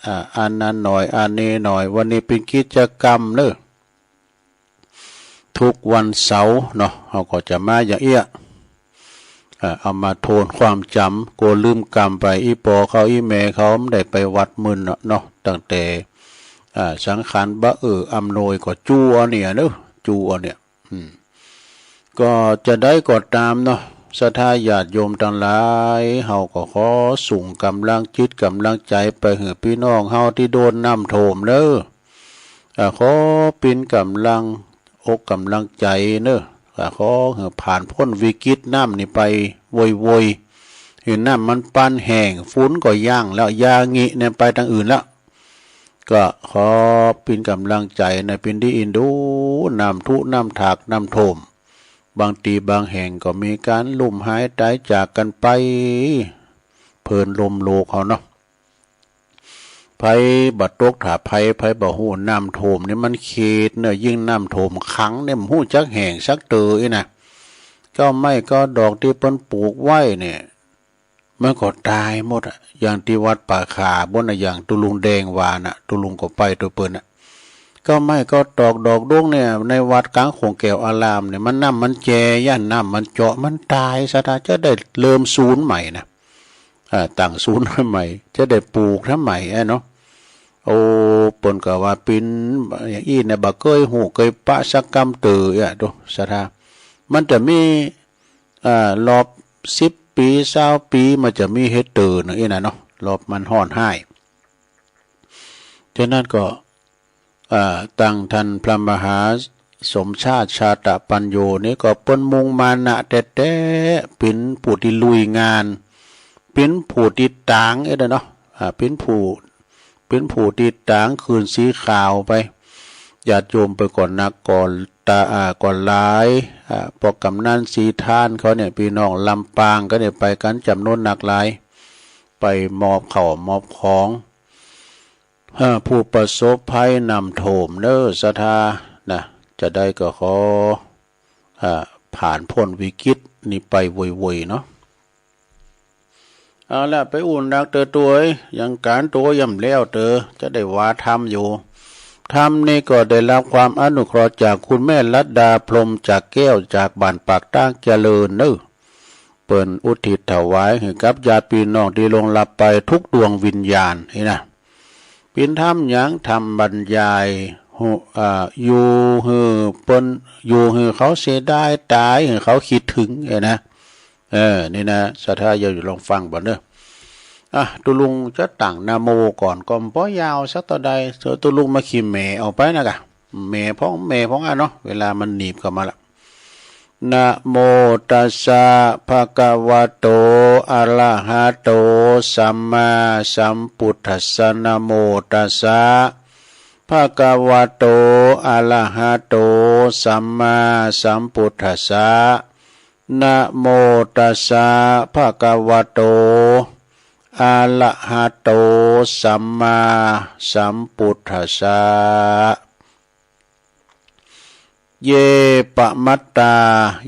อ่า อันนั้นหน่อย อันนี้หน่อย วันนี้เป็นกิจกรรมเนอะ ทุกวันเสาร์เนาะ เฮาก็จะมาอย่างเอี้ย เอ่อ เอามาทวนความจ๋ำ กลัวลืมกำไป อี่ป้อเขาอี่แม่เขาบ่ได้ไปวัดมื้อเนาะ ตั้งแต่ อ่า สังขารบ่เอื้ออำนวยก็จู้เอาเนี่ยเนอะ จู้เอาเนี่ย อืม ก็จะได้ก็ตามเนาะ ศรัทธาญาติโยมตังหลาย เฮาก็ขอส่งกำลังจิตกำลังใจ๋ไปหื้อปี้น้องเฮาตี้โดนน้ำท่วมเนอะ อ่า ขอเป๋นกำลังอกกำลังใจ๋เนอะ อ่า ขอหื้อผ่านป๊นวิกฤตน้ำนี่ไปไวๆ หื้อน้ำมันปานแห้ง ฝนก็ยังแล้ว ยางิเนี่ยไปตางอื่นแล้ว ก็ขอเป๋นกำลังใจ๋ในเป๋นตี้อินดู น้ำถุน้ำถากน้ำท่วม บางตี้บางแห่งก็มีก๋านล้มหายต๋ายจากกั๋นไป เผินลมโลกเฮาเนาะ ไผบ่ตก ถ้าไผ ไผบ่ฮู้ น้ำท่วมนี่มันเขตเนอะ ยิ่งน้ำท่วมขังเนี่ย บ่ฮู้จักแห้งสักเต๋ออี้นะ เก๊าไม้เก๊าดอกตี้เปิ้นปลูกไว้เนี่ย มันก็ต๋ายหมดอะ อย่างตี้วัดป่าขาโบ้นน่ะ อย่างตุ๊ลุงแดงว่าน่ะ ตุ๊ลุงก็ไปตวยเปิ้นน่ะ เก๊าไม้เก๊าตอกดอกด้วงเนี่ย ในวัดก๋างโขงแก้วอารามเนี่ย มันน้ำมันแจ่ ย่านน้ำมันเจาะ มันต๋าย ศรัทธาจะได้เริ่มศูนย์ใหม่นะ อ่า ตั้งศูนย์ใหม่ จะได้ปลูกทำใหม่อะเนาะ โอ้ เปิ้นก็ว่าเป๋นอย่างอี้เนี่ย บ่เกยฮู้เกยปะสักกำเต๋ออะ โต ศรัทธา มันจะมี อ่า รอบสิบปี๋ ซาวปี๋ มันจะมีเหตุเต๋อหนึ่งอี้นะเนาะ รอบมันฮ้อนฮ้าย ฉะนั้นก็ อ่า ตังต้านพระมหาสมชาติ ชาตปัญโญ นี่ก็เปิ้นมุ่งมานะแต๊ๆ เป๋นผู้ตี้ลุยงาน เป๋นผู้ตี้ต๋างเอ๊ะเนาะ อ่า เป๋นผู้ เป๋นผู้ตี้ต๋างคืนสีขาวไป ญาติโยมไปก่อนนักก่อนตา อ่า ก่อนหลาย อ่า ป้อกำนันศรีทานเขาเนี่ย ปี้น้องลำปางเขาเนี่ย ไปกั๋นจ๋ำนวนนักหลาย ไปมอบข้าวมอบของ อ่า ผู้ประสบภัยน้ำท่วมเนอะ ศรัทธานะ จะได้ก็ขอ อ่า ผ่านป๊นวิกฤตนี้ไปไวๆ เนาะ เอาละ ไปอู้นักเต๋อ ตวย ยังก๋านตั๋วยังบ่แล้วเต๋อ จะได้ว่าธรรมอยู่ ธรรมนี่ก็ได้รับความอนุเคราะห์จากคุณแม่ลัดดาพรหมจากแก้วจากบ้านปากตางเจริญเนอะ เปิ้นอุทิศถวายให้กับญาติพี่น้องที่ล่วงลับไปทุกดวงวิญญาณนี่นะ เปิ้นทำหยัง ทำบรรยาย หู อ่า อยู่หื้อเปิ้น อยู่หื้อเขาเสียดายตาย หื้อเขาคิดถึงเนี่ยนะ เออ นี่นะ ศรัทธาญาติโยมลองฟังบ่เนอะ อ่ะ ตุ๊ลุงจะตั้งนะโมก่อน ก็บ่ยาวสักเท่าใด เธอตุ๊ลุงมาขี้แหม่เอาไปนะกะ แหม่พ้องแหม่พ้องอ่ะเนาะ เวลามันหนีบเข้ามาละ นะโมตัสสะ ภะคะวะโต อะระหะโต สัมมาสัมพุทธัสสะ นะโมตัสสะ ภะคะวะโต อะระหะโต สัมมาสัมพุทธัสสะ นะโมตัสสะ ภะคะวะโต อะระหะโต สัมมาสัมพุทธัสสะ เย ปะมัตตา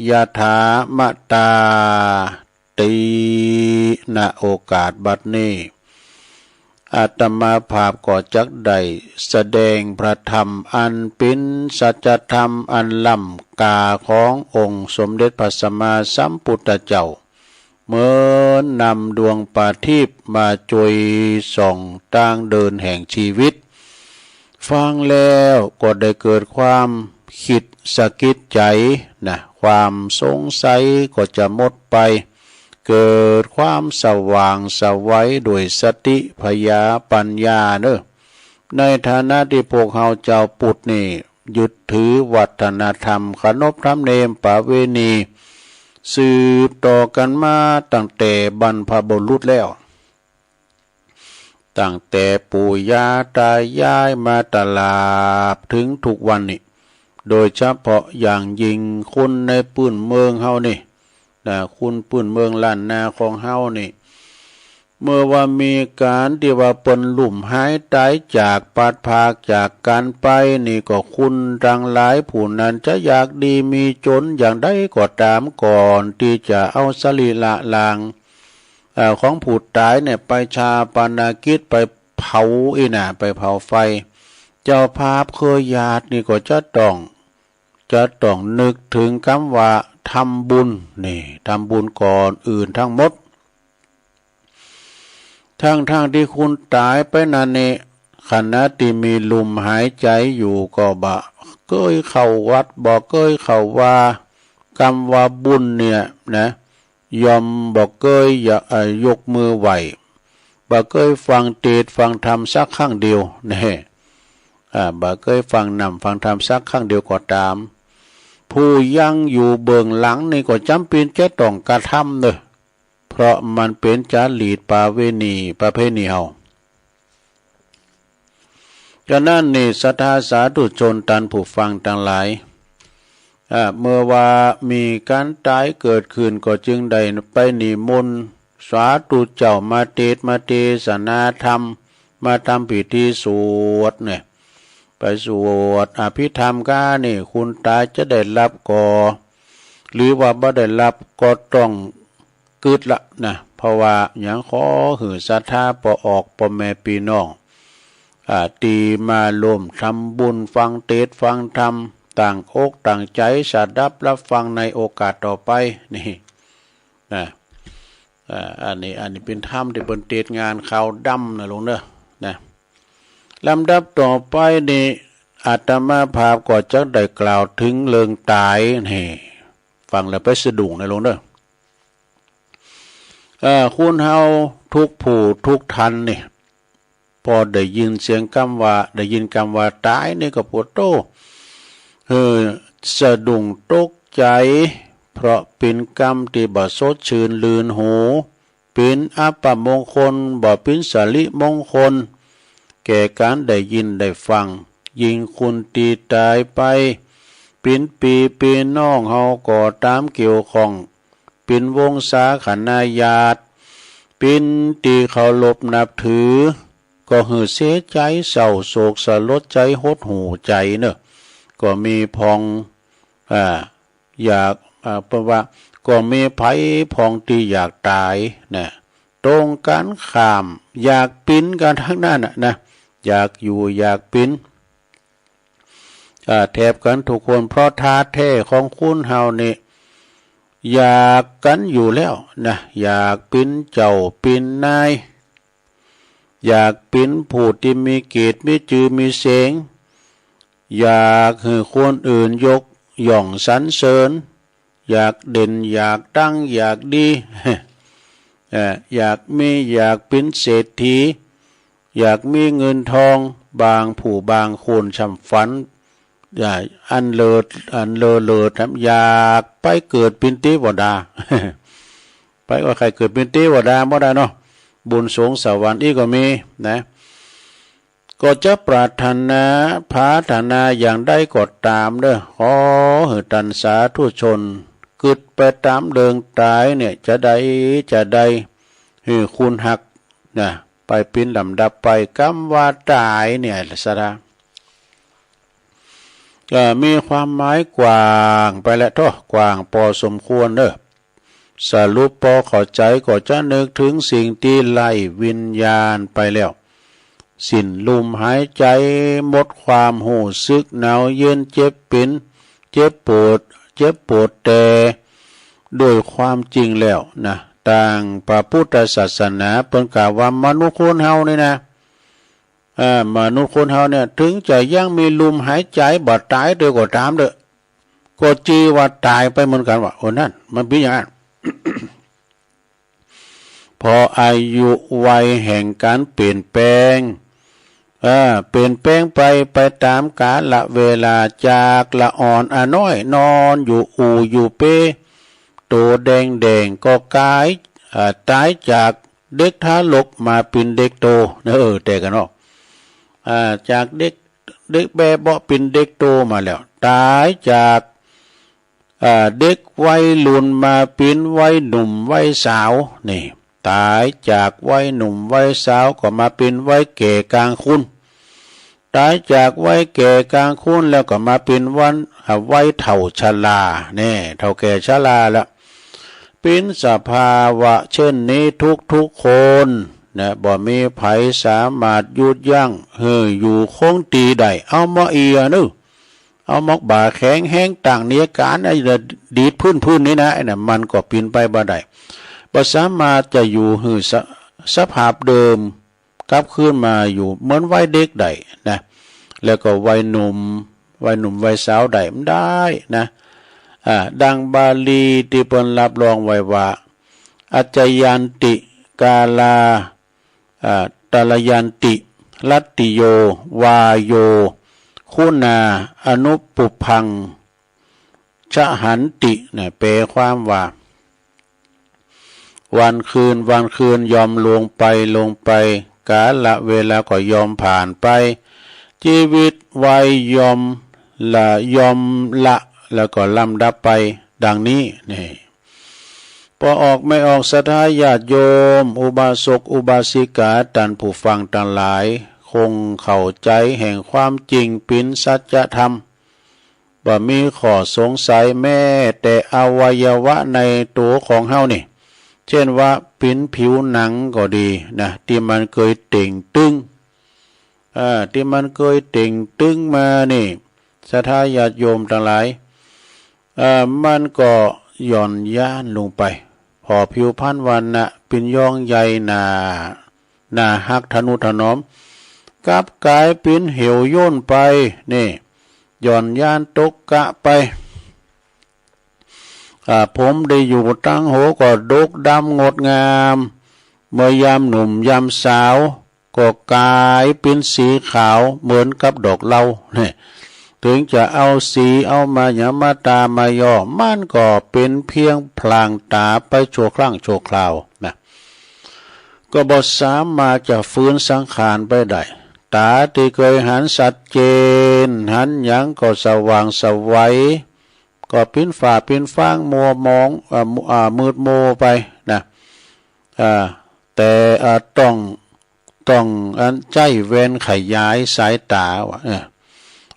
ยะถา มะตา ติ ณ โอกาสบัดนี้ อาตมาภาพก็จักได้แสดงพระธรรมอันเป๋นสัจธรรมอันล้ำค่าขององค์สมเด็จพระสัมมาสัมพุทธเจ้า เหมือนนำดวงประทีปมาช่วยส่องตางเดินแห่งชีวิต ฟังแล้วก็ได้เกิดความคิดสะกิดใจนะ ความสงสัยก็จะหมดไป เกิดความสว่างไสวด้วยสติผญาปัญญาเนอะ ในฐานะที่พวกเฮาเจ้าพุทธนี่ ยึดถือวัฒนธรรม ขนบธรรมเนียมประเวณี สืบต่อกันมาตั้งแต่บรรพบุรุษแล้ว ตั้งแต่ปู่ย่าตายายมาตลอดถึงทุกวันนี้ โดยเฉพาะอย่างยิ่งคนในพื้นเมืองเฮานี่นะ คนพื้นเมืองล้านนาของเฮานี่ เมื่อว่ามีการที่ว่าเปิ้นลุ่มหายตายจากพลัดพรากจากกันไปนี่ ก็คนตังหลายผู้นั้นจะอยากดีมีจนอย่างใดก็ต๋าม ก่อนที่จะเอาสรีระร่าง เอ่อ ของผู้ต๋ายเนี่ยไปฌาปนกิจ ไปเผาอี้นะ ไปเผาไฟ เจ้าภาพเครือญาตินี่ก็จะต้อง จะต้องนึกถึงกำว่าทำบุญนี่ ทำบุญก่อนอื่นทั้งหมด ทั้งๆ ที่คนต๋ายไปนั้นนี่ ขณะที่มีลุ่มหายใจอยู่ก็บ่เกยเข้าวัด บ่เกยเข้าวา กำว่าบุญเนี่ยนะ ย่อมบ่เกย เอ่อ ยกมือไหว้ บ่เกยฟังเตสน์ฟังธรรมสักครั้งเดียวแน่ อ่า บ่เกยฟังนำฟังธรรมสักครั้งเดียวก็ต๋าม ผู้ยังอยู่เบื้องหลังนี่ก็จ๋ำเป๋นจะต้องกระทำเนอะ เพราะมันเป๋นจารีตประเวณี ประเพณีเฮา ฉะนั้นนี่ศรัทธาสาธุชนตังผู้ฟังตังหลาย อ่า เมื่อว่ามีการต๋ายเกิดขึ้นก็จึงได้ไปนิมนต์สาธุเจ้ามาเตสน์มาเตสนาธรรม มาทำพิธีสวดเนี่ย ไปสวดอภิธรรมกานี่ คนต๋ายจะได้หลับก็ หรือว่าบ่ได้หลับก็ต้องกึ๊ดละนะ เพราะว่าหยัง ขอหื้อศรัทธาป้อออกป้อแม่ปี้น้อง อ่า ตี้มาร่วมทำบุญฟังเตสน์ฟังธรรม ตั้งอกตั้งใจ๋สดับรับฟังในโอกาสต่อไปนี่นะ อ่า อันนี้ อันนี้เป๋นธรรมตี้เปิ้นเตสน์งานขาวดำนะลุงเนอะนะ ลำดับต่อไปนี่ อาตมาภาพก็จะได้กล่าวถึงเรื่องต๋ายนี่ ฟังแล้วไปสะดุ้งนะลุงเนอะ เอ่อ คนเฮาทุกผู้ทุกท่านนี่ พอได้ยินเสียงกำว่า ได้ยินกำว่าต๋ายนี่ก็ปวดโต้ เออ สะดุ้งตกใจ๋ เพราะเป๋นกำตี้บ่สดชื่นลื่นหู เป๋นอัปมงคล บ่เป๋นสิริมงคล แก่การได้ยินได้ฟัง ยิ่งคนตี้ต๋ายไป เป๋นปี้เป๋นน้องเฮาก็ต๋ามเกี่ยวข้อง เป๋นวงศาคณาญาติ เป๋นตี้เคารพนับถือ ก็หื้อเสียใจ๋เศร้าโศกสลดใจ๋หดหู่ใจ๋เนอะ ก็มีพ่อง อ่า อยาก อ่า เปิ้นว่า ก็มีใผพ่องตี้อยากต๋ายนะ ตรงกันข้าม อยากเป๋นกั๋นตังนั้นน่ะนะ อยากอยู่อยากเป๋น อ่า แถบกันทุกคน เพราะท่าแท้ของคนเฮานี่ อยากกันอยู่แล้วนะ อยากเป็นเจ้าเป็นนาย อยากเป็นผู้ที่มีเกียรติมีจื่อมีเสียง อยากให้คนอื่นยกย่องสรรเสริญ อยากเด่น อยากดัง อยากดี เอ่อ อยากมี อยากเป็นเศรษฐี อยากมีเงินทอง บางผู้บางคนช่ำฝัน อ่า อันเลิศ อันเลอเลิศครับ อยากไปเกิดเป็นเทวดา ไปว่าใครเกิดเป็นเทวดาบ่ได้เนาะ บุญสวงสวรรค์อีกก็มีนะ ก็จะปรารถนา ปรารถนาอย่างใดก็ตามเด้อ ขอให้ท่านสาธุชน กึดไปตามเดิงตายเนี่ย จะได้ จะได้ ให้คุณหักนะ ไปเป็นลำดับไป กำว่าตายเนี่ย ศรัทธา ก็มีความหมายกว้างไปแล้วเถาะ กว้างพอสมควรเด้อ สรุปพอเข้าใจก็จะนึกถึงสิ่งที่ไร้วิญญาณไปแล้ว สิ้นลมหายใจ หมดความรู้สึก หนาวเย็น เจ็บเป็น เจ็บปวด เจ็บปวดแต่ ด้วยความจริงแล้วนะ ตางพระพุทธศาสนาเปิ้นกล่าวว่ามนุษย์คนเฮานี่นะ อ่า มนุษย์คนเฮาเนี่ย ถึงจะยังมีลมหายใจ บ่ตายเด้อก็ตามเด้อ ก็จื้อว่าตายไปเหมือนกันว่ะ โอ้ นั่น มันเป็นอย่างนั้น เพราะอายุวัยแห่งการเปลี่ยนแปลง เออ เปลี่ยนแปลงไป ไปตามกาลเวลา จากละอ่อนอะน้อย นอนอยู่อู่อยู่เป โตแดงๆ ก็กลาย อ่า ตายจากเด็กทารกมาเป็นเด็กโต เออ แต่กันเนาะ อ่า จากเด็ก เด็กแบเบาะเป็นเด็กโตมาแล้ว ตายจาก อ่า เด็กวัยรุ่นมาเป็นวัยหนุ่มวัยสาว นี่ ตายจากวัยหนุ่มวัยสาวก็มาเป็นวัยแก่กลางคน ตายจากวัยแก่กลางคนแล้วก็มาเป็นวัน อ่า วัยเฒ่าชรา แน่ เฒ่าแก่ชราแล้ว เป็นสภาวะเช่นนี้ทุกๆ คนนะ บ่มีไผสามารถหยุดยั้งหื้ออยู่คงตี้ได้ เอามาเอียนึ เอาหมอกบ่าแข็งแฮงตั้งเนียการ ไอ้ดีดพื้นๆ นี่นะ ไอ้น่ะ มันก็เป๋นไปบ่ได้ บ่สามารถจะอยู่หื้อสะ สภาพเดิม กลับคืนมาอยู่เหมือนวัยเด็กได้นะ แล้วก็วัยหนุ่ม วัยหนุ่มวัยสาวได้ มันได้นะ อ่า ดังบาลีตี้เปิ้นรับรองไว้ว่า อัจจยันติ กาลา อ่า ตลยันติ รัตติโย วาโย คุณา อนุปุพพัง ชหันติ นะ แปลความว่า วันคืน วันคืนยอมล่วงไป ล่วงไป กาลเวลาก็ยอมผ่านไป ชีวิตวัยยอมละ ยอมละ แล้วก็ลำดับไป ดังนี้ นี่ ปอออกไม่ออก ศรัทธาญาติโยม อุบาสกอุบาสิกา ต้านผู้ฟังตังหลาย คงเข้าใจ๋แห่งความจริงเป๋นสัจธรรม บ่มีข้อสงสัยแม้แต่อวัยวะในตั๋วของเฮานี่ เช่นว่าเป๋นผิวหนังก็ดีนะ ตี้มันเกยเต่งตึง อ่า ตี้มันเกยเต่งตึงมานี่ ศรัทธาญาติโยมตังหลาย อ่า มันก็หย่อนยานลงไป ผ่อผิวพรรณวรรณะเป๋นย่องใหญ่หน้า หน้าฮักทะนุถนอม กลับก๋ายเป๋นเหี่ยวย่นไป นี่ หย่อนยานตกกะไป อ่า ผมตี้อยู่ตังหัวก็ดกดำงดงาม เมื่อยามหนุ่มยามสาว ก็ก๋ายเป๋นสีขาวเหมือนกับดอกเหล้า นี่ ถึงจะเอาสีเอามาหยังมาตามาย่อ มันก็เป๋นเพียงพลางต๋าไปชั่วครั้งชั่วคราวนะ ก็บ่สามารถจะฟื้นสังขารไปได้ ต๋าตี้เกยหันชัดเจน หันหยังก็สว่างไสว ก็เป๋นฝ้าเป๋นฟางมัวหมอง อ่า อ่า มืดมัวไปนะ อ่า แต่ อ่า ต้อง ต้องอันใจ๊แว่นขยายสายต๋าว่า เออ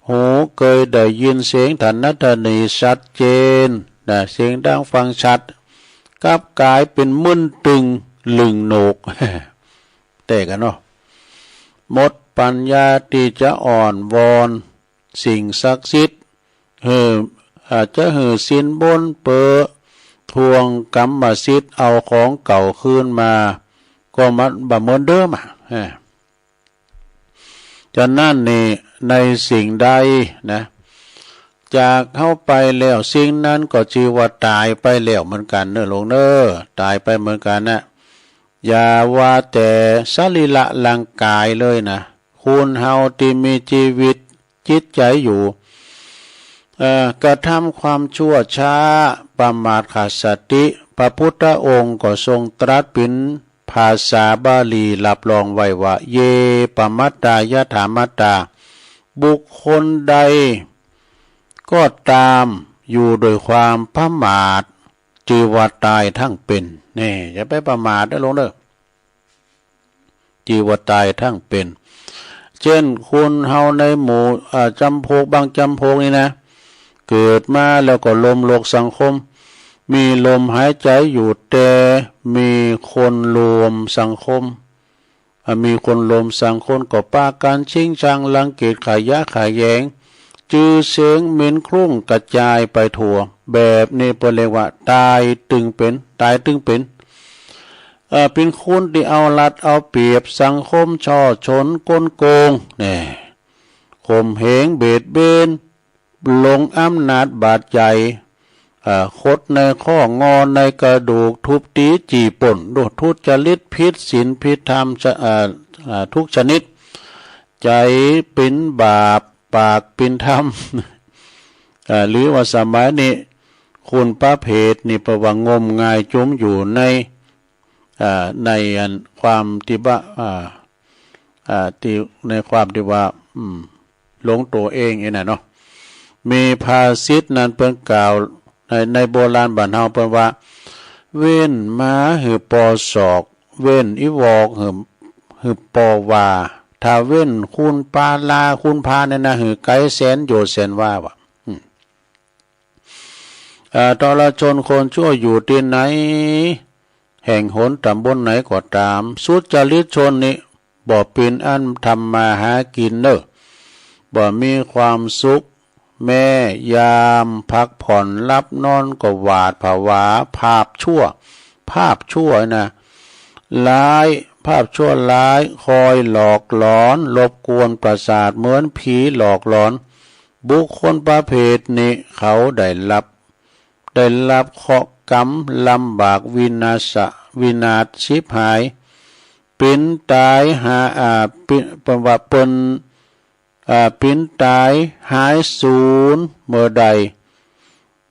หูเกยได้ยินเสียงถนัดถนีชัดเจนนะ เสียงดังฟังชัด กลับก๋ายเป๋นมึนตึงลึงโหนวก แต่กันเนาะ หมดปัญญาตี้จะอ้อนวอน สิ่งศักดิ์สิทธิ์ หื้อ อาจจะหื้อสินบนเปื้อทวงกรรมสิทธิ์เอาของเก่าคืนมา ก็มันบ่เหมือนเดิมอ่ะ เออ ฉะนั้นนี่ ในสิ่งใดนะ จากเฮาไปแล้ว สิ่งนั้นก็จือว่าตายไปแล้วเหมือนกันเนอะ โลงเนอะ ตายไปเหมือนกันนะ อย่าว่าแต่สรีระร่างกายเลยนะ คนเฮาที่มีชีวิตจิตใจอยู่ เอ่อ กระทำความชั่วช้า ประมาทขาดสติ พระพุทธองค์ก็ทรงตรัสเป็นภาษาบาลีรับรองไว้ว่า เย ปมัตตา ยถามัตตา บุคคลใดก็ตามอยู่โดยความประมาท จือว่าตายทั้งเป็น นี่ อย่าไปประมาทเด้อ โลงเด้อ จือว่าตายทั้งเป็น เช่น คนเฮาในหมู่ อ่า จำพวกบางจำพวกนี่นะ เกิดมาแล้วก็ล้มโลกสังคม มีลมหายใจอยู่ แต่มีคนรวมสังคม อ่า มีคนรวมสังคมก็ปากันชิงชังรังเกียจขยะแขยง จื้อเสียงเหม็นคลุ้งกระจายไปทั่ว แบบนี้เปิ้นเรียกว่าตายตึงเป็น ตายตึงเป็น เอ่อ เป็นคนที่เอารัดเอาเปรียบสังคม ฉ้อฉล กลโกง แน่ ข่มเหงเบียดเบียน หลงอำนาจบาดใหญ่ เอ่อ ขดในข้องอในกระดูก ทุบตีจี้ปล้น ทุจริตผิดศีลผิดธรรม เอ่อ เอ่อ ทุกชนิด ใจเป็นบาป ปากเป็นธรรม เอ่อ หรือว่าสมัยนี้ คนประเภทนี้ เพราะว่างมงายจมอยู่ใน เอ่อ ในอันความที่ว่า เอ่อ เอ่อ ที่ในความที่ว่า อืม หลงตัวเองนี่นะเนาะ มีภาษิตนั้นเปิ้นกล่าว ใน ในโบราณบ้านเฮาเปิ้นว่า เว้นหมาหื้อปอศอก เว้นอีวอกหื้อ หื้อปอวา ถ้าเว้นคนปาลา คนพาลเนี่ยนะ หื้อไกลแสนโยชน์แสนวาว่ะ อืม เอ่อ ทรชนคนชั่วอยู่ที่ไหน แห่งหนตำบลไหนก็ตาม สุจริตชนนี้ บ่เป็นอันทำมาหากินเนอะ บ่มีความสุข แม้ยามพักผ่อนหลับนอนก็หวาดผวา ภาพชั่ว ภาพชั่วนะ ร้าย ภาพชั่วร้าย คอยหลอกหลอน รบกวนประสาทเหมือนผีหลอกหลอน บุคคลประเภทนี้เขาได้รับ ได้รับเคราะห์กรรมลำบากวินาศะ วินาศฉิบหาย เป็นตายหา อ่า เป็น เป็นว่าเป็น อ่า เป็นตายหายสูญเมื่อใด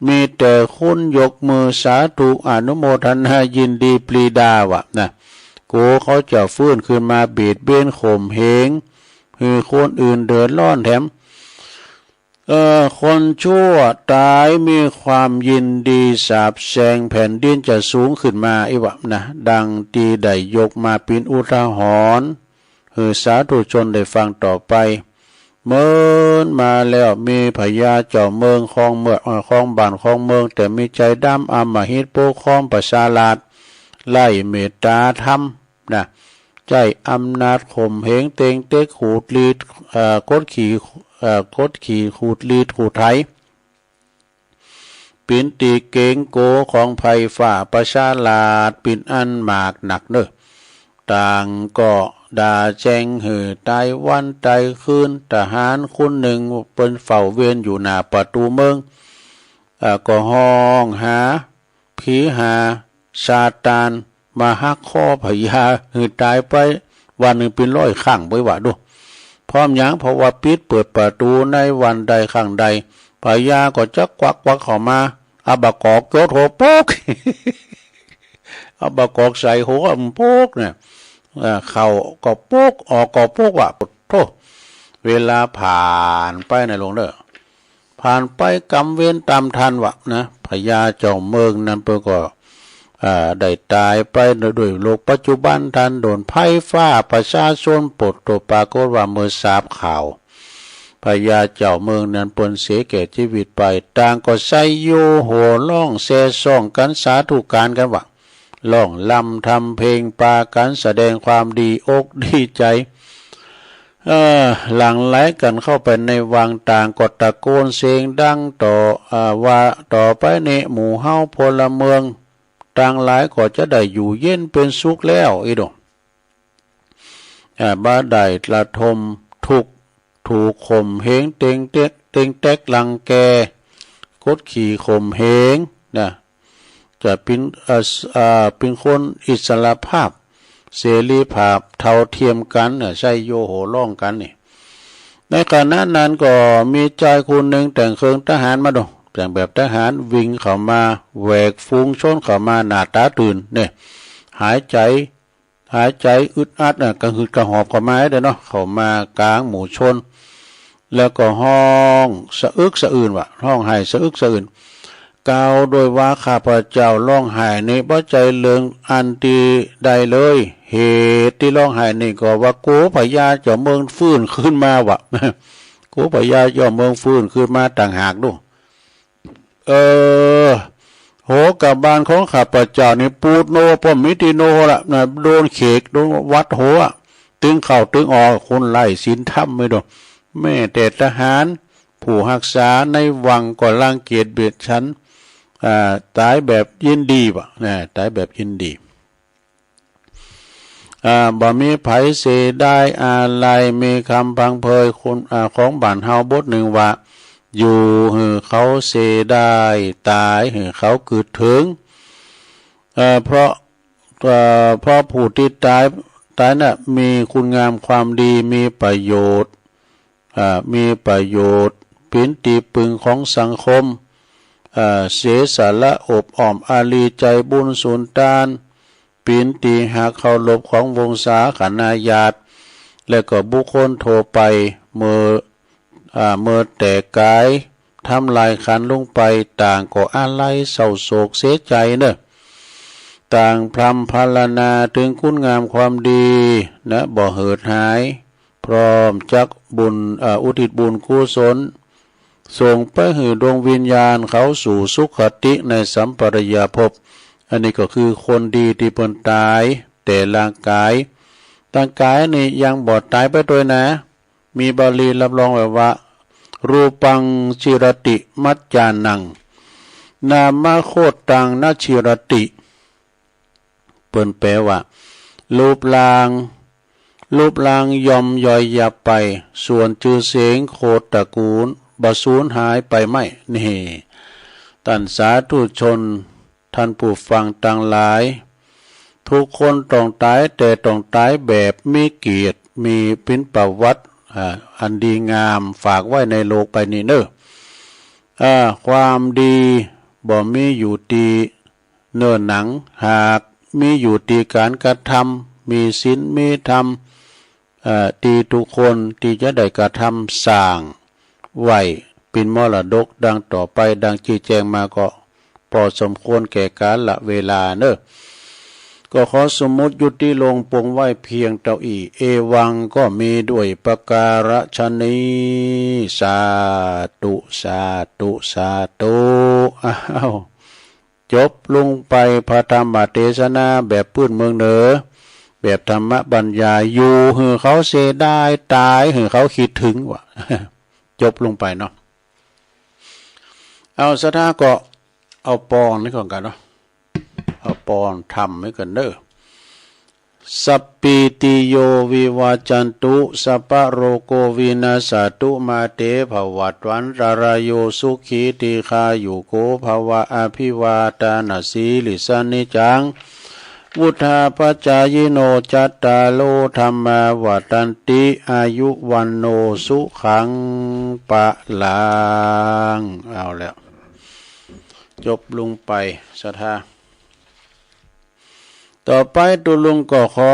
มีแต่คนยกมือสาธุอนุโมทนายินดีปรีดาว่ะนะ กลัวเขาจะฟื้นคืนมาเบียดเบียนข่มเหง หื้อคนอื่นเดือดร้อนแถม เอ่อ คนชั่วตายมีความยินดีสาบแช่งแผ่นดินจะสูงขึ้นมาอีกว่ะนะ ดังที่ได้ยกมาเป็นอุทาหรณ์ หื้อสาธุชนได้ฟังต่อไป เมินมาแล้วมีพญาเจ้าเมืองครองเมือง เอ่อ ครองบ้านครองเมือง แต่มีใจดำอำมหิตปกครองประชาราษฎร์ ไร้เมตตาธรรมนะ ใจ๊อำนาจข่มเหงเต็งเต็กขูดรีด เอ่อ กดขี่ เอ่อ กดขี่ขูดรีดขูดไถ เป็นตี้เกรงโกของไพร่ฟ้าประชาราษฎร์เป็นอันมากนักเนอะ ต่างก็ด่าแจ้งหื้อตายวันตายคืน ทหารคนหนึ่งเปิ้นเฝ้าเวรอยู่หน้าประตูเมือง เอ่อ ก็ฮ้องหา ผีหาซาตานมาหักคอพญาหื้อตายไป วันหนึ่งเป็นร้อยครั้งไปว่าดู พร้อมหยัง เพราะว่าปิดเปิดประตูในวันใดครั้งใด พญาก็จะกวักกวักเข้ามา เอาบากอกโยนหัวโป๊ก เอาบากอกใส่หัวมันโป๊กเนี่ย เอ่อ เข้าก็โป๊ก ออกก็โป๊กว่ะ โธ่ เวลาผ่านไปนะหลวงเด้อ ผ่านไปกรรมเวรตามทันว่ะนะ พญาเจ้าเมืองนั้นเปิ้นก็ อ่า ได้ตายไปด้วยโรคปัจจุบันทัน โดนไพร่ฟ้าประชาชนปลดตัว ปรากฏว่าเมื่อทราบข่าว พญาเจ้าเมืองนั้นเปิ้นเสียแก่ชีวิตไป ต่างก็ไซโยโห่ร้องแซ่ซ่องกันสาธุการกันว่ะ ร้องรำทำเพลงปากันแสดงความดีอกดีใจ เอ่อ หลั่งไหลกันเข้าไปในวัง ต่างก็ตะโกนเสียงดังต่อ เอ่อ ว่า ต่อไปนี้หมู่เฮาพลเมืองต่างหลายก็จะได้อยู่เย็นเป็นสุขแล้ว อีโด เอ่อ บ่ได้ระทมทุกข์ ถูกข่มเหง เต็งเต็ก เต็งเต็ก รังแก กดขี่ข่มเหงนะ จะเป็น เอ่อ เอ่อ เป็นคนอิสรภาพ เสรีภาพ เท่าเทียมกันนะ ใช่โยโห่ร้องกันนี่ ในขณะนั้นก็มีจายคนหนึ่งแต่งเครื่องทหารมาดู แต่งแบบทหาร วิ่งเข้ามา แหวกฝูงชนเข้ามา หน้าตาตื่นเนี่ย หายใจ หายใจอึดอัดน่ะ กระหืดกระหอบเข้ามาเด้อเนาะ เข้ามากลางหมู่ชน แล้วก็ฮ้องสะอึกสะอื้นว่ะ ฮ้องไห้สะอึกสะอื้น กล่าวโดยว่า ข้าพเจ้าร้องไห้นี่บ่ใจ้เรื่องอันตี้ใดเลย เหตุตี้ร้องไห้นี่ก็ว่ากั๋วพญาเจ้าเมืองฟื้นคืนมาว่ะ กั๋วพญาเจ้าเมืองฟื้นคืนมาต่างหากดู เออ โห กะบาลของข้าพเจ้านี่ปูดโน ป้อมมิติโนละนะ โดนเขก โดนวัดหัว ตึงเข้าตึงออก คนไร้ศีลธรรมไม่โดน แม้แต่ทหารผู้ฮักษาในวังก็รังเกียจเบียดฉัน อ่า ต๋ายแบบยินดีว่ะนะ ต๋ายแบบยินดี อ่า บ่มีใผเสียดายอาลัย มีคำพังเพยคน อ่า ของบ้านเฮาบทหนึ่งว่า อยู่หื้อเขาเสียดาย ต๋ายหื้อเขากึ๊ดเถิง เอ่อ เพราะ เอ่อ เพราะผู้ตี้ต๋าย ต๋ายน่ะ มีคุณงามความดี มีประโยชน์ อ่า มีประโยชน์ เป๋นตี้ปึงของสังคม อ่า เสียสละอบอ้อมอารี ใจ้บุญสุนทาน เป๋นตี้ฮักเคารพของวงศาคณาญาติ และก็บุคคลทั่วไป เมื่อ อ่า เมื่อแตกก๋าย ทำลายขันลงไป ต่างก็อาลัยเศร้าโศกเสียใจ๋เนอะ ต่างพร่ำพรรณนาถึงคุณงามความดีนะ บ่เหิดหาย พร้อมจักบุญ อ่า อุทิศบุญกุศล ส่งไปหื้อดวงวิญญาณเขาสู่สุคติในสัมปรายภพ อันนี้ก็คือคนดีตี้เปิ้นต๋าย แต่ร่างก๋าย ร่างก๋ายนี่ยังบ่ต๋ายไปตวยนะ มีบาลีรับรองไว้ว่า รูปัง จีรติ มัจจานัง นามโคตตัง น จีรติ เปิ้นแปลว่า รูปร่าง รูปร่างย่อมย่อยยับไป ส่วนจื่อเสียงโคตรตระกูลบ่สูญหายไปไม่ นี่ ต้านสาธุชน ท่านผู้ฟังตังหลาย ทุกคนต้องต๋าย แต่ต้องต๋ายแบบมีเกียรติ มีเป๋นประวัติ อ่า อันดีงาม ฝากไว้ในโลกใบนี้เนอะ อ่า ความดีบ่มีอยู่ตี้เนื้อหนัง หากมีอยู่ตี้ก๋านกระทำ มีศีล มีธรรม เอ่อ ตี้ทุกคนตี้จะได้กระทำสร้างไว้เป๋นมรดกดังต่อไป ดังจี้แจ้งมาก็ปอสมควรแก่กาละเวลาเนอะ ก็ขอสมมุติยุติลงปงไว้เพียงเต้าอี้ เอวังก็มีด้วยประการฉะนี้ สาธุ สาธุ สาธุ อ้าว จบลงไปพระธรรมเทศนาแบบปื้นเมืองเหนือ แบบธรรมบรรยาย อยู่หื้อเขาเสียดาย ต๋ายหื้อเขาคิดถึงว่ะ จบลงไปเนาะ เอา ศรัทธาก็เอาปอนนี่ก่อนกันเนาะ เอาปอนธรรมไว้ก่อนเด้อ สัพพีติโยวิวัจจันตุ สัพพะโรโควินัสสะตุ มาเตภวัตวันตะราโย สุขีทีฆายุโกภะวะ อะภิวาทานะสีลิสสะ นิจจังวุฑฒาปะจายิโน จัตตาโรธัมมาวัฑฒันติ อายุวัณโณสุขังพะลัง เอาแล้ว จบลงไป ศรัทธา ต่อไปตุ๊ลุงก็ขอ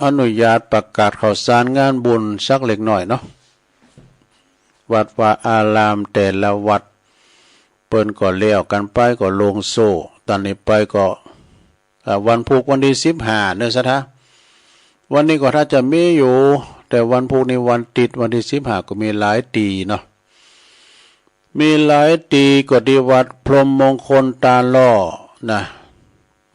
อนุญาตประกาศข่าวสารงานบุญสักเล็กน้อยเนาะ วัดวาอารามแต่ละวัด เปิ้นก็แล้วกันไปก็ลงโซ่ ต๋อนนี้ไปก็ อ่า วันพุธวันตี้สิบห้าเนอะ ศรัทธา วันนี้ก็ถ้าจะมีอยู่ แต่วันพุธนี่วันติด วันตี้สิบห้าก็มีหลายตี้เนาะ มีหลายตี้ก็ตี้วัดพรหมมงคลตาหล่อนะ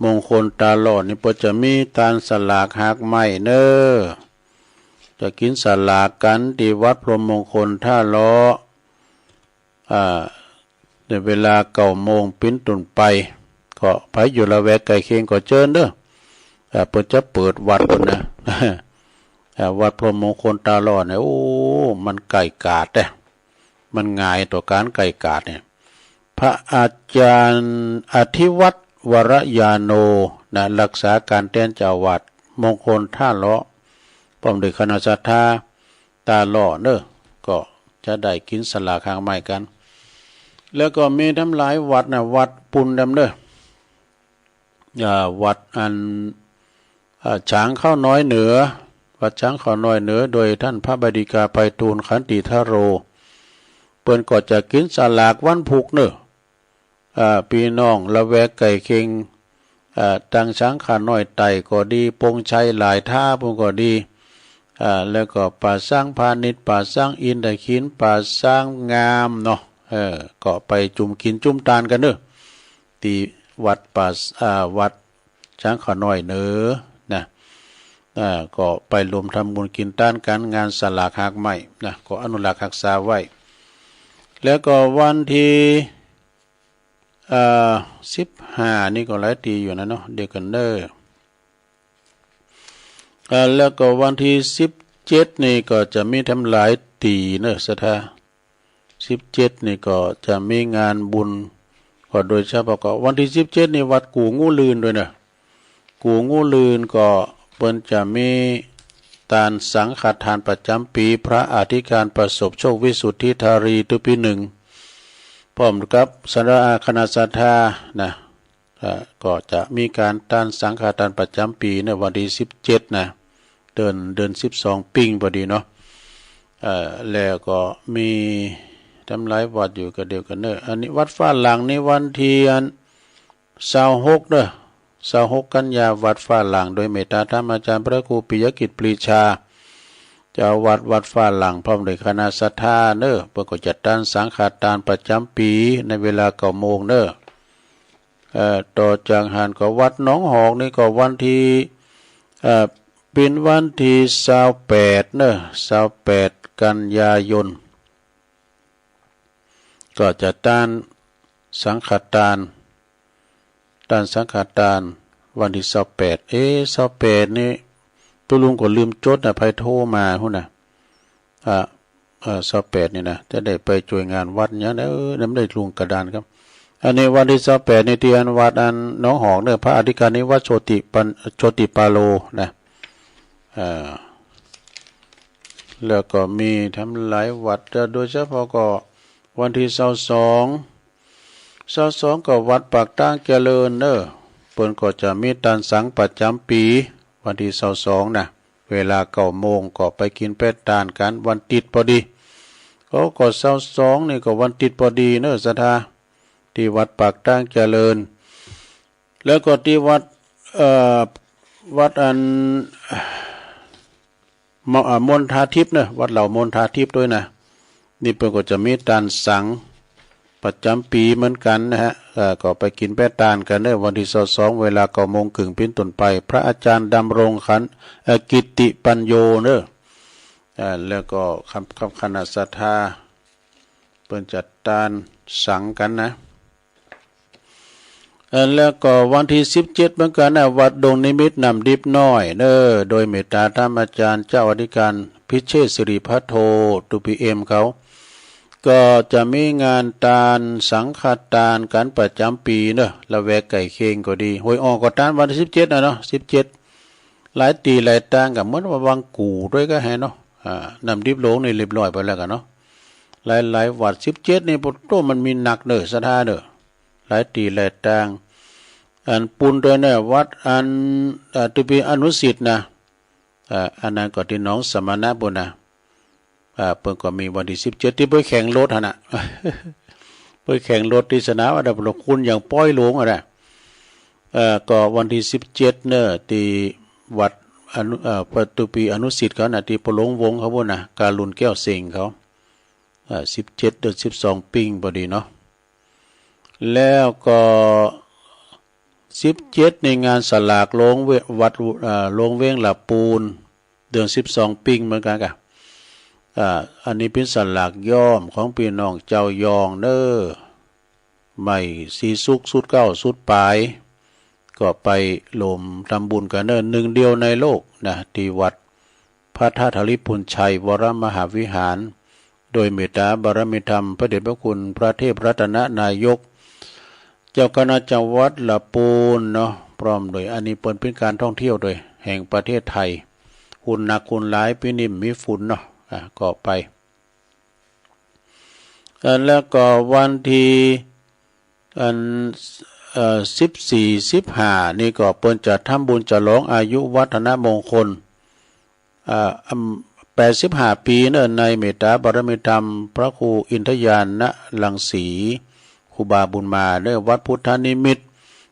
มงคลตาหล่อนี่เปิ้นจะมีตานสลากหากไม้เนอะ จะกินสลากกันที่วัดพรหมมงคลท่าเลาะ อ่า ในเวลาเก้าโมงเป็นต้นไป ก็ใผอยู่ละแวกใกล้เคียงก็เจิญเด้อ อ่า เปิ้นจะเปิดวัดพุ้นนะ อ่า วัดพรหมมงคลท่าเลาะเนี่ย โอ้ มันใกล้กาดเด้ มันง่ายต่อการใกล้กาดเนี่ย พระอาจารย์อธิวัฒน์ วรญาโณ นะ รักษาการแทนเจ้าอาวาสมงคลท่าเลาะ พร้อมด้วยคณะศรัทธาท่าเลาะเนอะ ก็จะได้กินสลากหากไม้กัน แล้วก็มีทั้งหลายวัดนะ วัดปุณดำเนอะ อ่า วัดอัน อ่า ช้างเขาน้อยเหนือ วัดช้างเขาน้อยเหนือ โดยท่านพระบดีกาไพฑูรย์ ขันติทโร เปิ้นก็จะกินสลากวันพุกเนอะ อ่า พี่น้องละแวกใกล้เคียง อ่า ตังช้างเขาน้อยใต้ก็ดี ปงชัยหลายท่าพุ้นก็ดี อ่า แล้วก็ป่าช้างพาณิชย์ ป่าช้างอินทขิล ป่าช้างงามเนาะ เออ ก็ไปจุ่มกินจุ่มตานกันเนอะ ที่วัดป่า อ่า วัดช้างเขาน้อยเหนือนะ อ่า ก็ไปรวมทำบุญกินตานกัน งานสลากหากไม้นะ ก็อนุรักษ์รักษาไว้ แล้วก็วันที่ อ่า สิบห้านี่ก็หลายตีอยู่นะเนาะ เดี๋ยวกันเนอะ อ่า แล้วก็วันที่สิบเจ็ดนี่ก็จะมีทั้งหลายตีเนอะ ศรัทธา สิบเจ็ดนี่ก็จะมีงานบุญ ก็โดยเฉพาะก็วันที่สิบเจ็ดนี่วัดกู่งูลื่นด้วยเนอะ กู่งูลื่นก็เปิ้นจะมีตานสังฆทานประจำปี พระอธิการประสบโชควิสุทธิธารี ทุกปีหนึ่ง พร้อมกับศรัทธา คณะศรัทธานะ อ่า ก็จะมีการตานสังฆทานประจำปีในวันที่สิบเจ็ดนะ เดือน เดือนสิบสองปิงพอดีเนาะ เอ่อ แล้วก็มีทำหลายวัดอยู่ก็เดียวกันเนอะ อันนี้วัดฟ้าหลังนี่วันที่ ซาวหกเด้อ ซาวหกกันยา วัดฟ้าหลัง โดยเมตตาธรรมอาจารย์พระครูปิยกิจปรีชา เจ้าวัดวัดฟ้าหลัง พร้อมด้วยคณะศรัทธาเด้อ เปิ้นก็จัดตานสังฆทานประจำปีในเวลาเก้าโมงเด้อ เอ่อ ต่อจากหั้นก็วัดหนองหอกนี่ก็วันที่ เอ่อ เป็นวันที่ซาวแปดเนอะ ซาวแปดกันยายน ก็จะตานสังฆทาน ตานสังฆทานวันที่ซาวแปด เอ๊ะ ซาวแปดนี่ ตุ๊ลุงก็ลืมจดนะ ไผโทรมาพุ้นนะ อ่ะ เอ่อ ซาวแปดนี่นะ จะได้ไปช่วยงานวัดเนี่ยนะ เออ นำได้ลงกระดานครับ อันนี้วันที่ซาวแปดนี่ที่อันวัดอันหนองหอกเนอะ พระอธิการนิวัฒน์โชติปัน โชติปาโลนะ อ่า แล้วก็มีทำหลายวัด แต่โดยเฉพาะก็วันที่ซาวสอง ซาวสองก็วัดปากตางเจริญเนอะ เปิ้นก็จะมีตานสังประจำปี วันที่ซาวสองนะ เวลาเก้าโมงก็ไปกินไปตานกัน วันติดพอดี เขาก็ซาวสองนี่ก็วันติดพอดีเนอะ ศรัทธา ที่วัดปากตางเจริญ แล้วก็ที่วัด เอ่อ วัดอัน มะ อ่า มณฑาทิพย์เนอะ วัดเหล่ามณฑาทิพย์ด้วยนะ นี่เปิ้นก็จะมีตานสังประจำปีเหมือนกันนะฮะ เอ่อ ก็ไปกินไปตานกันเนอะ วันที่ซาวสอง เวลาเก้าโมงครึ่งเป็นต้นไป พระอาจารย์ดำรงขัน เอ่อ กิตติปัญโญเนอะ เอ่อ แล้วก็คำ คำ คณะศรัทธา เปิ้นจัดตานสังกันนะ เอ่อ แล้วก็วันที่สิบเจ็ดเหมือนกันนะ วัดดงนิมิตรน้ำดิบน้อยเนอะ โดยเมตตาธรรมอาจารย์เจ้าอธิการพิเชษสิริพัทโท ทู พี เอ็ม เขา ก็จะมีงานตานสังฆทานกันประจำปีเนอะ ละแวกใกล้เคียงก็ดี ห้วยอ้อก็ตานวันที่สิบเจ็ดนะเนาะ สิบเจ็ด หลายตี้หลายตางก็เหมือนว่าวังกู่ด้วยก็แฮะเนาะ อ่า น้ำดิบหลวงนี่เรียบร้อยไปแล้วกันเนาะ หลายๆ วัด สิบเจ็ดนี่ปะโต้มันมีนักเนอะ ศรัทธาเนอะ หลายตี้หลายตาง อันปูนด้วยเนี่ย วัดอัน เอ่อ ตุปีอนุสิทธิ์นะ เอ่อ อันนั้นก็ที่หนองสมณะปูนนะ เอ่อ เปิ้นก็มีวันที่สิบเจ็ด ที่ไปแข่งรถหั่นน่ะ ไปแข่งรถที่สนามอันดับหลวงคุณอย่างป้อยหลวงอะนะ เอ่อ ก็วันที่สิบเจ็ดเนอะ ที่วัดอนุ เอ่อ ประตูปีอนุสิทธิ์เขาน่ะ ที่พ่อหลวงวงเขาพู้นนะ การุณแก้วเสงเขา เอ่อ สิบเจ็ด เดือนสิบสอง ปิงพอดีเนาะ แล้วก็สิบเจ็ดในงานสลากโรงเว วัด เอ่อ โรงเวงละปูน เดือนสิบสอง ปิงเหมือนกันกะ อ่า อันนี้เป็นสลากย่อมของพี่น้องเจ้ายองเนอ ไม่สีสุกสุดเก้าสุดปลาย ก็ไปรวมทำบุญกันเนอ หนึ่งเดียวในโลกนะ ที่วัดพระธาตุธริพุนชัยวรมหาวิหาร โดยเมตตาบารมีธรรมพระเดชพระคุณพระเทพรัตนนายก เจ้าคณะจังหวัดละปูนเนาะ พร้อมโดยอันนี้เปิ้นเป็นการท่องเที่ยวโดยแห่งประเทศไทย คุณหนักคุณหลายปีนี้มีฝุ่นเนาะ อ่ะ ก็ไป อ่ะ แล้วก็วันที่ อัน เอ่อ สิบสี่ สิบห้า นี่ก็เปิ้นจะทำบุญฉลองอายุวัฒนมงคล อ่า อืม แปดสิบห้า ปีเนอะ ในเมตตาบารมีธรรมพระครูอินทญาณรังสี ครูบาบุญมาเนอะ วัดพุทธนิมิต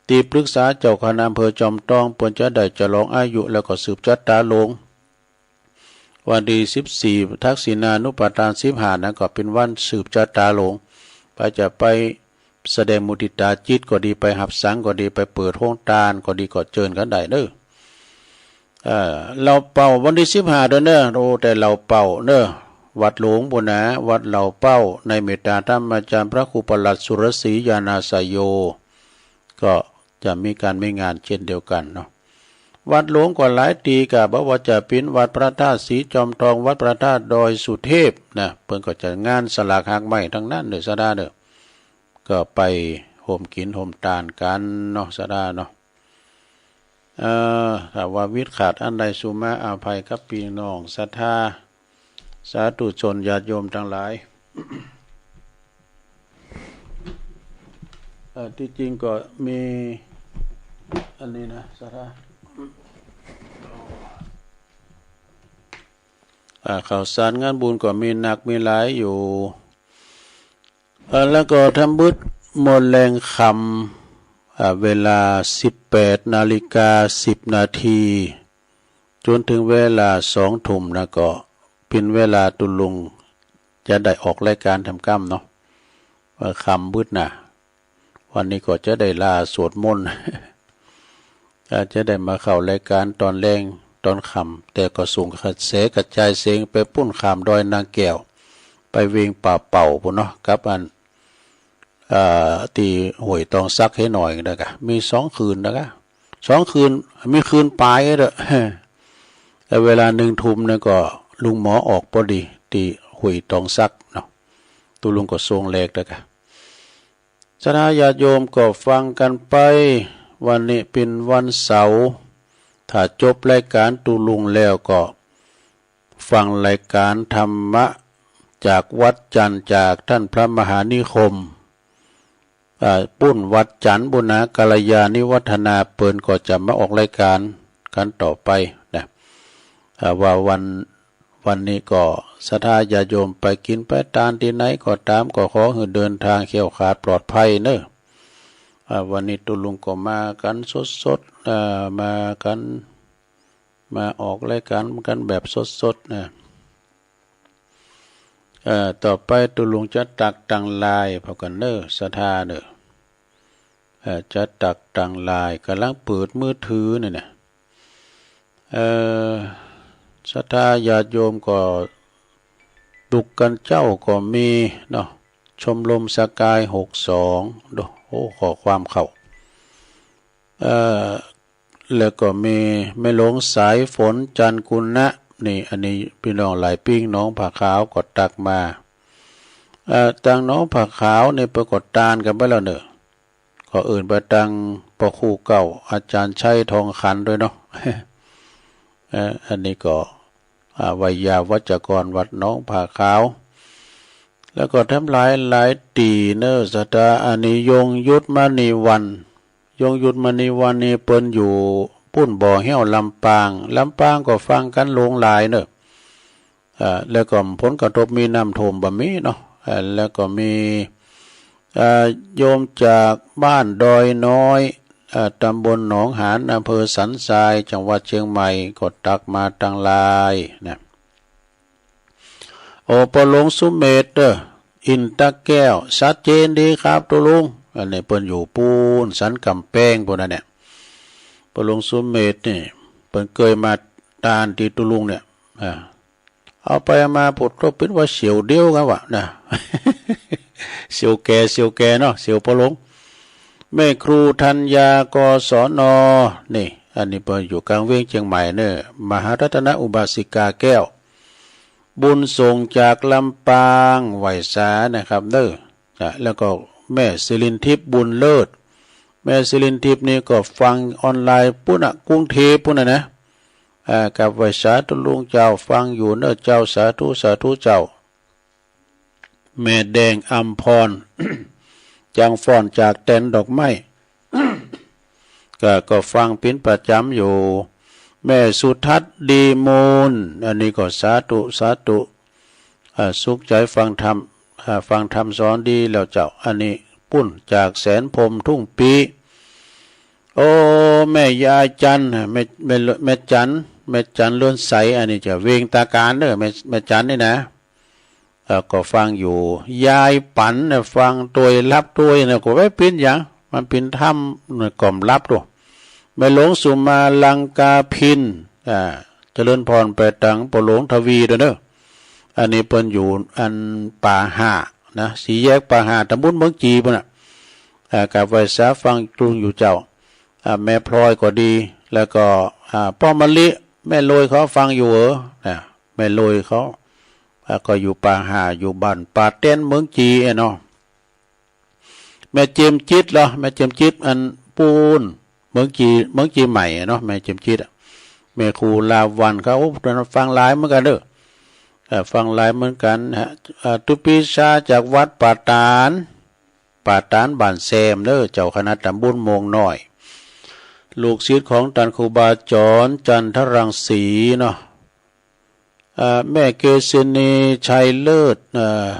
ที่ปรึกษาเจ้าคณะอำเภอจอมทอง เปิ้นจะได้ฉลองอายุแล้วก็สืบชะตาหลวง วันที่ สิบสี่ ทักษิณานุปาทาน สิบห้า นั้นก็เป็นวันสืบชะตาหลวง ไปจะไปแสดงมุทิตาจิตก็ดี ไปหับสังก็ดี ไปเปิดโฮงทานก็ดี ก็เจิญกันได้เนอะ เอ่อ เหล่าเป่าวันที่ สิบห้า เด้อเนอะ โอ้ แต่เหล่าเป่าเนอะ วัดหลวงปู้นนะ วัดเหล่าเป่า ในเมตตาธรรมาจารย์พระครูประหลัดสุรศรีญาณาสโย ก็จะมีการมีงานเช่นเดียวกันเนาะ วัดหลวงก็หลายตี้กะ บ่ว่าจะเป็นวัดพระธาตุศรีจอมทอง วัดพระธาตุดอยสุเทพนะ เปิ้นก็จัดงานสลากหากไม้ทั้งนั้นเด้อ ศรัทธาเด้อ ก็ไปโฮมกินโฮมทานกันเนาะ ศรัทธาเนาะ เอ่อ ถ้าว่าวิดขาดอันใด สุมาอภัยกับพี่น้องศรัทธา สาธุชนญาติโยมทั้งหลาย เอ่อ ที่จริงก็มีอันนี้นะ ศรัทธา อ่า ข่าวสารงานบุญก็มีหนักมีหลายอยู่ เอ่อ แล้วก็ทำบุญหมดแรงคำ อ่า เวลา สิบแปดนาฬิกาสิบนาที จนถึงเวลาสองทุ่มนะ ก็เป็นเวลาตุลุงจะได้ออกรายการทำกรรมเนาะ เอ่อ ค่ำมืดนะ วันนี้ก็จะได้ลาสวดมนต์ อาจจะได้มาเข้ารายการตอนแลงตอนค่ำ แต่ก็ส่งกระแสกระจายเสียงไปปู้นข้ามดอยนางแก้ว ไปเวียงป่าเป่าปู้นเนาะ กับอัน เอ่อ ที่ห้วยตองสักให้หน่อยนะกะ มีสองคืนนะกะ สองคืน มีคืนปลายเด้อ แต่เวลาหนึ่งทุ่มเนี่ยก็ลุงหมอออกพอดี ที่ห้วยตองสักเนาะ ตุลุงก็ส่งแลกนะกะ ศรัทธาญาติโยมก็ฟังกันไป วันนี้เป็นวันเสาร์ ถ้าจบรายการตุลุงแล้วก็ฟังรายการธรรมะจากวัดจันทร์จากท่านพระมหานิคม อ่า ปู้นวัดจันทร์ปู้นนะ กัลยาณิวัฒนา เปิ้นก็จะมาออกรายการกันต่อไปนะ อ่า ว่าวัน วันนี้ก็ศรัทธาญาติโยมไปกินไปทานที่ไหนก็ตาม ก็ขอให้เดินทางแคล้วคลาดปลอดภัยเนอะ อ่า วันนี้ตุลุงก็มากันสดๆ อ่า มากัน มาออกรายการกันแบบสดๆ นะ เอ่อ ต่อไปตุลุงจะตักตังไลน์พอกันเนอะ ศรัทธาเนอะ เอ่อ จะตักตังไลน์ กำลังเปิดมือถือนี่นะ เอ่อ ศรัทธาญาติโยมก็ ดุกกันเจ้าก็มีเนาะ ชมรมสกาย หกสอง ดู โอ้ ข้อความเข้า เอ่อ แล้วก็มีแม่หลวงสายฝน จันทร์กุณะ นี่ อันนี้พี่น้องหลายปิ้งหนองผาขาวก็ตักมา เอ่อ ตังหนองผาขาวนี่เปิ้นก็ตานกันไปแล้วเนอะ ก็เอิ้นไปตังพระครูเก่าอาจารย์ชัยทองขันด้วยเนาะ เอ่อ อันนี้ก็ อ่า ไวยาวัจกรวัดหนองผาขาว แล้วก็แถมหลายหลายตี้เนอะ ศรัทธา อันนี้ยงยุทธมณีวัน ยงยุทธมณีวันนี่เปิ้นอยู่ปู้นบ่อแห้วลำปาง ลำปางก็ฟังกันหลงหลายเนอะ อ่า แล้วก็ผลกระทบมีน้ำท่วมบ่มีเนาะ อ่า แล้วก็มี อ่า โยมจากบ้านดอยน้อย อ่า ตำบลหนองหาน อำเภอสันทราย จังหวัดเชียงใหม่ ก็ตักมาตังไลน์นะ โอ้ พ่อหลวงสุเมธเด้อ อินตะแก้ว ชัดเจนดีครับตุลุง อันนี้เปิ้นอยู่ปู้นสันกำแพงปู้นนั่นเนี่ย พ่อหลวงสุเมธนี่ เปิ้นเกยมาตานตี้ตุลุงเนี่ย อ่า เอาไปมาปวดรบเป็นว่าเสียวเดียวกันวะนะ เสียวแก่ เสียวแก่เนาะ เสียวปอหลง แม่ครูธัญญา กศน นี่ อันนี้เปิ้นอยู่กลางเวียงเชียงใหม่เนอะ มหารัตนอุบาสิกาแก้ว บุญส่งจากลำปาง ไหว้สานะครับเนอะ นะ แล้วก็แม่สิรินทิพย์ บุญเลิศ แม่สิรินทิพย์นี่ก็ฟังออนไลน์ปุ้นน่ะ กรุงเทพฯ ปุ้นน่ะนะ อ่า กับไหว้สาธุลุงเจ้า ฟังอยู่เนอะเจ้า สาธุ สาธุเจ้า แม่แดงอำพร จังฟ้อนจากแตนดอกไม้ ก็ ก็ฟังเป็นประจำอยู่ แม่สุทัศน์ ดีมูล อันนี้ก็สาธุ สาธุ อ่า สุขใจฟังธรรม อ่า ฟังธรรมสอนดีแล้วเจ้า อันนี้ปุ้นจากแสนพรหมทุ่งปี โอ้ แม่ยายจันทร์ แม่ แม่ แม่จันทร์ แม่จันทร์เรือนใส อันนี้จะเวียงตาการเด้อ แม่ แม่จันทร์นี่นะ เอ่อ ก็ฟังอยู่ ยายปันเนี่ยฟังตวยรับตวยเนี่ย ก็ไว้ปิ้นหยัง มันปิ้นธรรมเนี่ยก่อมรับดู แม่หลวงสุมาลังกาพิน อ่า เจริญพรไปตังปอหลวงทวีด้วยเนอะ อันนี้เปิ้นอยู่อันป่าห้านะ สี่แยกป่าห้า ตำบลเมืองจี่ปุ้นน่ะ อ่า กับไหว้สาฟังลุงอยู่เจ้า อ่า แม่พลอยก็ดี แล้วก็ อ่า ป้อมมะลิ แม่โรยเขาฟังอยู่เออ นะ แม่โรยเขา อ่า ก็อยู่ป่าห้า อยู่บ้านป่าแตน เมืองจี่เนาะ แม่เจียมจิตเหรอ แม่เจียมจิต อันปูน เมืองจี่ เมืองจี่ใหม่เนาะ แม่เจียมจิตอะ แม่ครูลาวันเขา โอ้ ตอนนั้นฟังหลายเหมือนกันเด้อ เอ่อ ฟังหลายเหมือนกันฮะ เอ่อ ตุ๊ปีชาจากวัดป่าตาน ป่าตานบ้านแซมเด้อ เจ้าคณะตำบลโมงน้อย ลูกศิษย์ของท่านครูบาจร จันทรังสีเนาะ เอ่อ แม่เกษินี ชัยเลิศ เอ่อ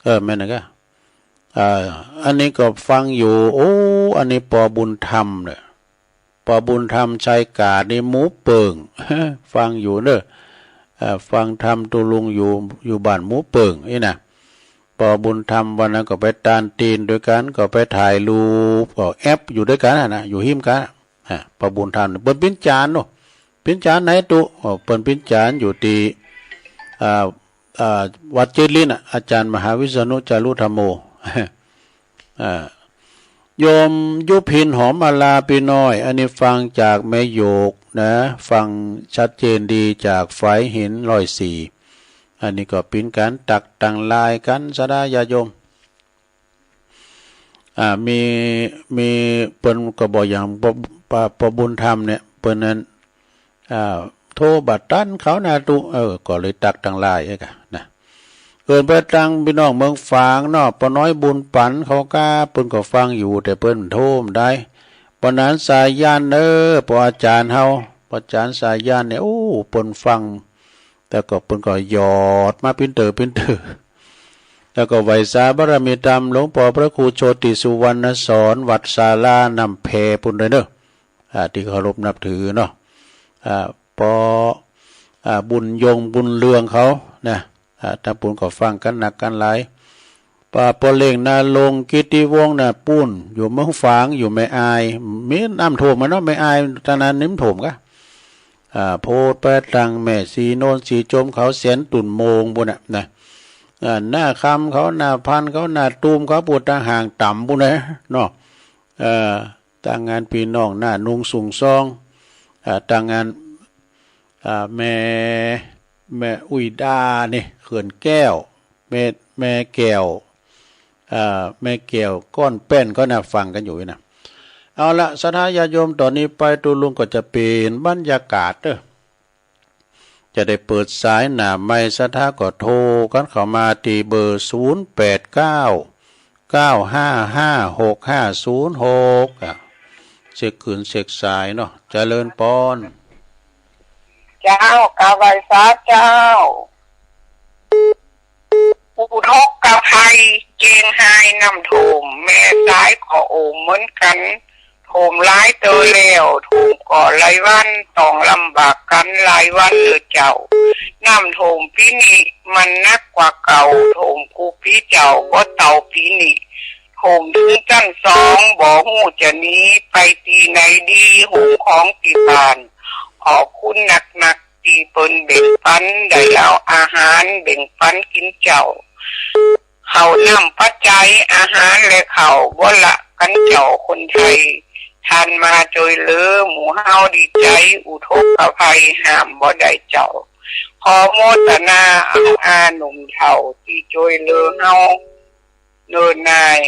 เออ แม่นนะกะ เอ่อ อันนี้ก็ฟังอยู่ โอ้ อันนี้ปอบุญธรรมเนี่ย ปอบุญธรรม ชัยกาดนี่หมูเปิง ฟังอยู่เนอะ เอ่อ ฟังธรรมตุลุงอยู่ อยู่บ้านหมูเปิงนี่นะ ปอบุญธรรมวันนั้นก็ไปตานตีนด้วยกัน ก็ไปถ่ายรูป ก็แอปอยู่ด้วยกันน่ะนะ อยู่หิมกันน่ะ อ่ะ ปอบุญธรรมเนี่ย เปิ้นปิ้นจานเนาะ ปิ้นจานไหนตุ อ๋อ เปิ้นปิ้นจานอยู่ที่ อ่า อ่า วัดเจดีย์ลินน่ะ อาจารย์มหาวิษณุจารุธรรมโม อ่า โยมยุพิน หอมมาลา ปีน้อย อันนี้ฟังจากแม่โยกนะ ฟังชัดเจนดีจากฝายหินร้อยสี่ อันนี้ก็ปิ้นการตักตังลายกันสะดาญาติโยม อ่า มี มีเปิ้นก็บอกอย่างปอ ปอ ปอบุญธรรมเนี่ย เปิ้นนั้น อ่า โทรบ่ตันเขานะตุ เออ ก็เลยตักตังลายเอ้ยกะนะ เอิ้นไปตังพี่น้องเมืองฝางเนาะ ปอน้อยบุญปันเขากา เปิ้นก็ฟังอยู่ แต่เปิ้นโทรบ่ได้ ปอหนานสายัน เออ ปออาจารย์เฮา ปออาจารย์สายันเนี่ย โอ้ เปิ้นฟัง แล้วก็เปิ้นก็หยอดมาปิ้นเต๋อปิ้นเต๋อ แล้วก็ไหว้สาบารมีธรรมหลวงปอพระครูโชติสุวรรณสอน วัดศาลาน้ำแพปุ้นด้วยเนอะ อ่า ที่เคารพนับถือเนาะ อ่า ปอ อ่า บุญยงบุญเรืองเขานะ อ่า ตังปุ้นก็ฟังกันนักกันหลาย ปอ ปอเล็งนาลง กิตติวงศ์นะ ปุ้น อยู่เมืองฝาง อยู่แม่อาย มีน้ำท่วมมาเนาะ แม่อาย ตอนนั้นน้ำท่วมกะ อ่า โพดไปตังแม่สีโนน สีจมเขา แสนตุ่นโมงปุ้นน่ะนะ อ่า หน้าคำเขา หน้าพันเขา หน้าตูมเขา ปุ้นตังห่างต่ำปุ้นนะเนาะ เอ่อ ตังงานพี่น้องหน้านุงสุงซอง อ่า ตังงาน อ่า แม่ แม่อุยดานี่ เขื่อนแก้ว แม่ แม่แก้ว อ่า แม่แก้วก้อนแป้นก็น่าฟังกันอยู่นะ เอาละ ศรัทธาญาติโยม ตอนนี้ไปตุลุงก็จะเปลี่ยนบรรยากาศเด้อ จะได้เปิดสายหน้าไมค์ ศรัทธาก็โทรกันเข้ามาที่เบอร์ ศูนย์แปดเก้า เก้าห้าห้า หกห้าศูนย์หก อ่ะ เช็คคืนเช็คสายเนาะ เจริญปอน เจ้า กาไหว้สาเจ้า อุทกภัย เจียงฮายน้ำท่วม แม่สายก็โอมเหมือนกัน ท่วมหลายเตอแล้ว ท่วมก็หลายวัน ต้องลำบากกันหลายวันเลยเจ้า น้ำท่วมปีนี้มันหนักกว่าเก่า ท่วมกู้ปีเจ้า บ่เต้าปีนี้ ท่วมถึงชั้นสอง บ่ฮู้จะหนีไปตี้ไหนดี โฮมของตี้บ้าน ขอบคุณนักๆ เปิ้นแบ่งปันได้เอาอาหารแบ่งปันกินเจ้า ข้าวน้ำปัจจัยอาหารและข้าวบ่ละกันเจ้าคนไทย ท่านมาช่วยเหลือหมู่เฮาดีใจ อุทกภัยห้ามบ่ได้เจ้า ขอโมทนาเอาอาหนุ่มเฒ่าที่ช่วยเหลือเฮา เนินนาย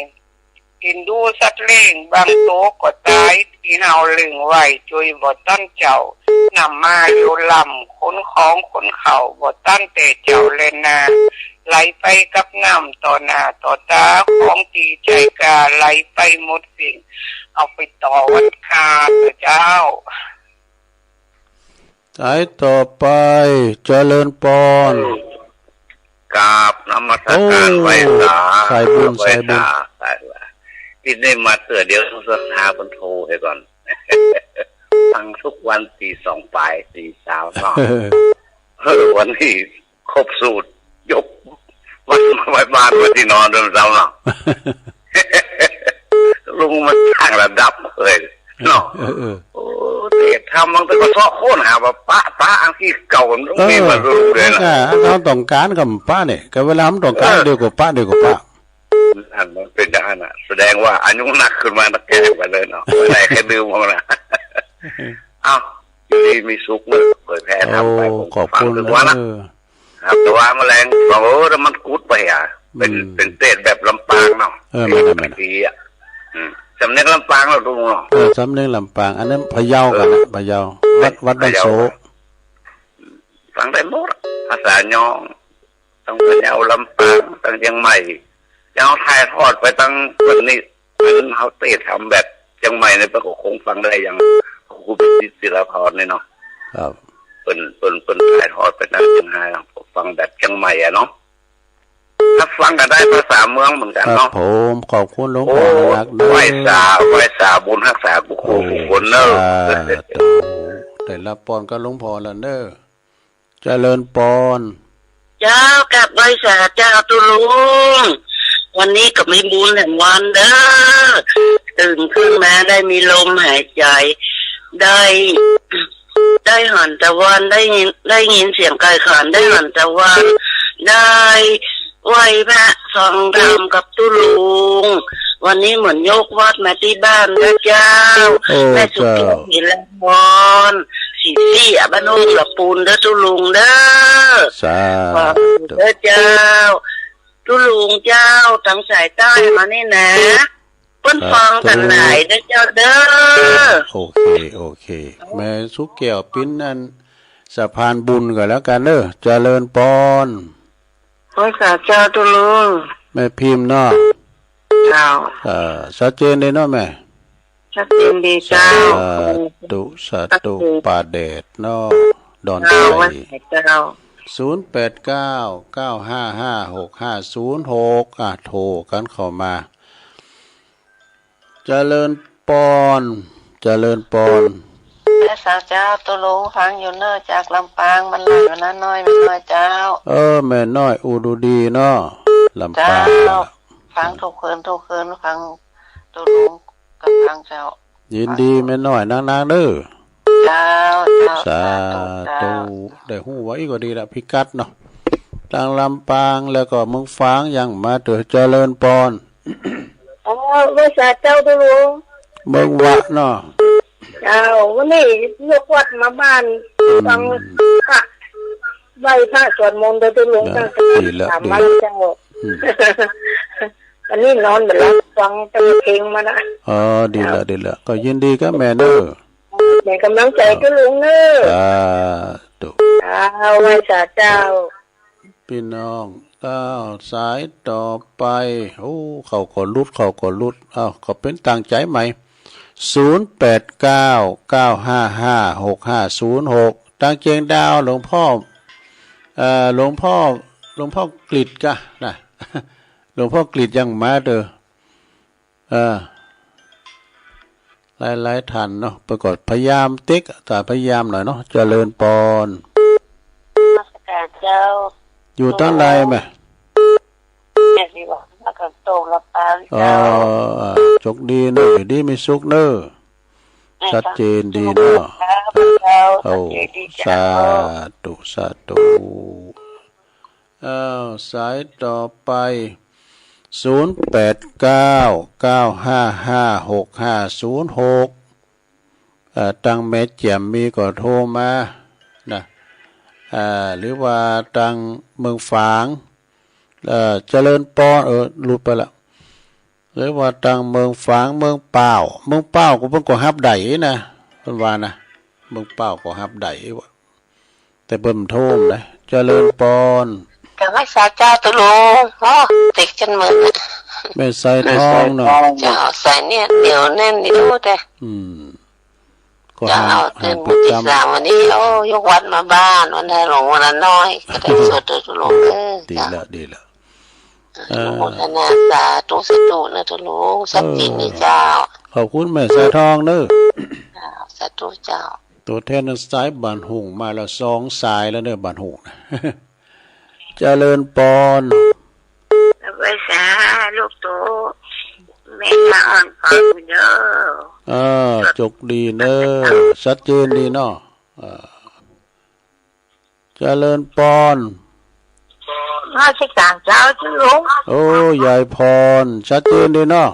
เห็นดูสัตว์เลี้ยงบางโตก็ตาย ที่เฮาเลี้ยงไว้ช่วยบ่ตันเจ้า น้ำมาเร็วล้ำ ขนของขนข้าวบ่ตันแต่เจ้าแลนา ไหลไปกับน้ำต่อหน้าต่อตา ของที่ใจกล้าไหลไปหมดสิ้น เอาไปต่อวันคาเถอะเจ้า สายต่อไป เจริญปอน กราบนมัสการ โอ้ ไหว้สา สายบุญ ไหว้สา สายบุญ สายบุญ ที่ได้มาเตื้อเดียวต้องสถาบันโทรให้ก่อน ฟังทุกวันตีสองปลายตีสามเนาะ เออ วันนี้ครบสูตร ยกวันมาไว้บ้านไว้ที่นอนด้วยซ้ำเนาะ ลุงมันสร้างระดับเลยเนาะ เออ เออ โอ้ เทศธรรมมันก็เซาะโค่นหาว่าปะปะอันที่เก่ามันต้องมีมารู้เลยนะ เออ มันก็ ถ้าต้องการก็ปะเนี่ย ก็เวลามันต้องการ เออ เดี๋ยวก็ปะ เดี๋ยวก็ปะ นั่นมันเป็นอย่างนั้นน่ะ แสดงว่าอายุนักขึ้นมานักแก่ไปเลยเนาะ ไม่ได้แค่ดื่มเอานะ เอ้า อยู่ดีมีสุขเนอะ เผยแผ่ธรรมไป โอ้ ผม ขอบคุณ ฟังถึงว่านะ เออ ครับ แต่ว่าแมลงบอก เออ แล้วมันกุดไปอ่ะ เป็น อืม เป็นเทศแบบลำปางเนาะ เออ แม่นๆๆ ดีอ่ะ อืม สำเนียงลำปางเนาะ ลุงเนาะ เออ สำเนียงลำปาง อันนั้นพะเยากันนะ เออ พะเยา วัด วัดบ้านโส พะเยาอะ ฟังได้หมด ภาษายอง ทั้งพะเยา ลำปาง ทั้งเชียงใหม่ ยังถ่ายทอดไปทั้งคนนี้ มันเขาเทศธรรมแบบเชียงใหม่เนี่ย เปิ้นก็คงฟังได้อย่างครูพิสิทธิ์ ศิลาพรเนี่ยเนาะ ครับ เปิ้น เปิ้น เปิ้นถ่ายทอดไปทางเชียงราย ฟังแบบเชียงใหม่อะเนาะ ถ้าฟังก็ได้ภาษาเมืองเหมือนกันเนาะ ครับผม ขอบคุณหลวงพ่อ โอ้ นักๆเด้อ ไหว้สา ไหว้สาบุญฮักษากูครู โอ้ ทุกคนเนอะ สาธุ ได้รับปอนกับหลวงพ่อแล้วเด้อ เจริญปอน เจ้ากราบไหว้สาเจ้าตุ๊ลุง วันนี้ก็มีบุญแห่งวันเด้อ ตื่นขึ้นมาได้มีลมหายใจ ได้ ได้หันตะวัน ได้ยิน ได้ยินเสียงไก่ขัน ได้หันตะวัน ได้ไหว้พระฟังธรรมกับตุ๊ลุง วันนี้เหมือนยกวัดมาที่บ้านนะเจ้า โอ้ แม่สุข เจ้า เขียว ศิลาพร สิบสี่ อ่ะ บ้านโฮงละปูนเด้อตุ๊ลุงเด้อ สาธุ ขอบคุณเด้อเจ้า ตุ๊ลุงเจ้า ทางสายใต้มานี่นะ เปิ้นฟังกันหลายเด้อเจ้าเด้อ โอเค โอเค แม่สุขแก้วปินอันสะพานบุญก็แล้วกันเด้อ เจริญปอน ไหว้สาเจ้าตุ๊ลุง แม่พิมพ์เนาะ เจ้า เอ่อ ชัดเจนดีเนาะแม่ ชัดเจนดีเจ้า สาธุ สาธุ สาธุ ป่าแดดเนาะ ดอน เจ้า ชัย ไหว้สาเจ้า ศูนย์แปดเก้า เก้าห้าห้า หกห้าศูนย์หก อ่ะ โทรกันเข้ามา เจริญปอน เจริญปอน ไหว้สาเจ้าตุ๊ลุง ฟังอยู่เนอะ จากลำปาง มันไหลอยู่นะน้อย แม่น้อยเจ้า เออ แม่น้อย อู้ดูดีเนาะ ลำปาง เจ้า ฟังทุกคืน ทุกคืน ฟังตุ๊ลุงกับฟังเจ้า ยินดีแม่น้อยนักๆเด้อ เจ้า เจ้า สาธุ สาธุ เจ้า ได้ฮู้ว่าอีกก็ดีละ พิกัดเนาะ ทางลำปาง แล้วก็เมืองฝาง ยังมาเถอะ เจริญปอน อ๋อ ไหว้สาเจ้าตุ๊ลุง เมืองวะเนาะ เจ้า วันนี้ยกวัดมาบ้าน อืม ฟังพระ ไหว้พระสวดมนต์เด้อตุ๊ลุง นะ ตั้งแต่ ดีละ สาม ดี วันเจ้า อืม อันนี้นอนบ่หลับ ฟังแต่เพลงมานะ อ๋อ ดีละ เจ้า ดีละ ก็ยินดีกับแม่เนอะ เป็นกำลังใจตุ๊ลุงเนอะ สาธุ เจ้า ไหว้สาเจ้า พี่น้อง อ้าว สายต่อไป โอ้ เขาก็หลุด เขาก็หลุด อ้าว ก็เป็นตั้งใจใหม่ ศูนย์แปดเก้า เก้าห้าห้า หกห้าศูนย์หก ทางเจียงดาว หลวงพ่อ เอ่อ หลวงพ่อ หลวงพ่อกฤษกะนะ หลวงพ่อกฤษยังมาเด้อ เออ หลายๆท่านเนาะ ประกอบพยายามติ๊ก แต่พยายามหน่อยเนาะ เจริญปอน นมัสการเจ้า อยู่ทางใดแม่ แม่สิว่ามากันโตลำปาง อ๋อ เจ้า อ่า โชคดีเนอะ อยู่ดีมีสุขเนอะ แม่ ชัดเจนดีเนอะ ครับ โอ้ สาธุ สาธุ อ้าว สายต่อไป ศูนย์แปดเก้า เก้าห้าห้า หกห้าศูนย์หก เอ่อ ตังแม่แจ่มมีก็โทรมานะ เอ่อ หรือว่าตังเมืองฝาง เอ่อ เจริญปอน เออ หลุดไปละ หรือว่าตังเมืองฝาง เมืองป้าว เมืองป้าวก็เปิ้นก็ฮับได้นะ เปิ้นว่านะ เมืองป้าวก็ฮับได้ว่า แต่เปิ้นบ่โทรนะ เจริญปอน กราบไหว้สาเจ้าตุ๊ลุง โอ้ ติดกันหมดนะ แม่สายทองเนาะ เจ้า สายเนี่ยเหนียวแน่นดีโอ้แต่ อืม ก็ เจ้า หา เจ้า หาประจำ วันนี้ โอ้ ยกวัดมาบ้าน วันไทยหลวงวันละน้อย ก็ได้สวดด้วยตุ๊ลุง เออ ดี เจ้า แล้ว ดีแล้ว เออ อนุโมทนา สาธุ สาธุนะตุ๊ลุง สักทีนี้ เออ เจ้า ขอบคุณแม่สายทองเนอะ เจ้า สาธุเจ้า ตัวแทนสายบ้านหุ่งมาแล้วสองสายแล้วเนอะ บ้านหุ่ง เจริญปอน ไหว้สาลูกโต แม่มาอ่อนปอนเด้อ เออ จกดีเนอะ ชัดเจนดีเนาะ เออ เจริญปอน นมัสการเจ้าตุ๊ลุง โอ้ ยายพร ชัดเจนดีเนาะ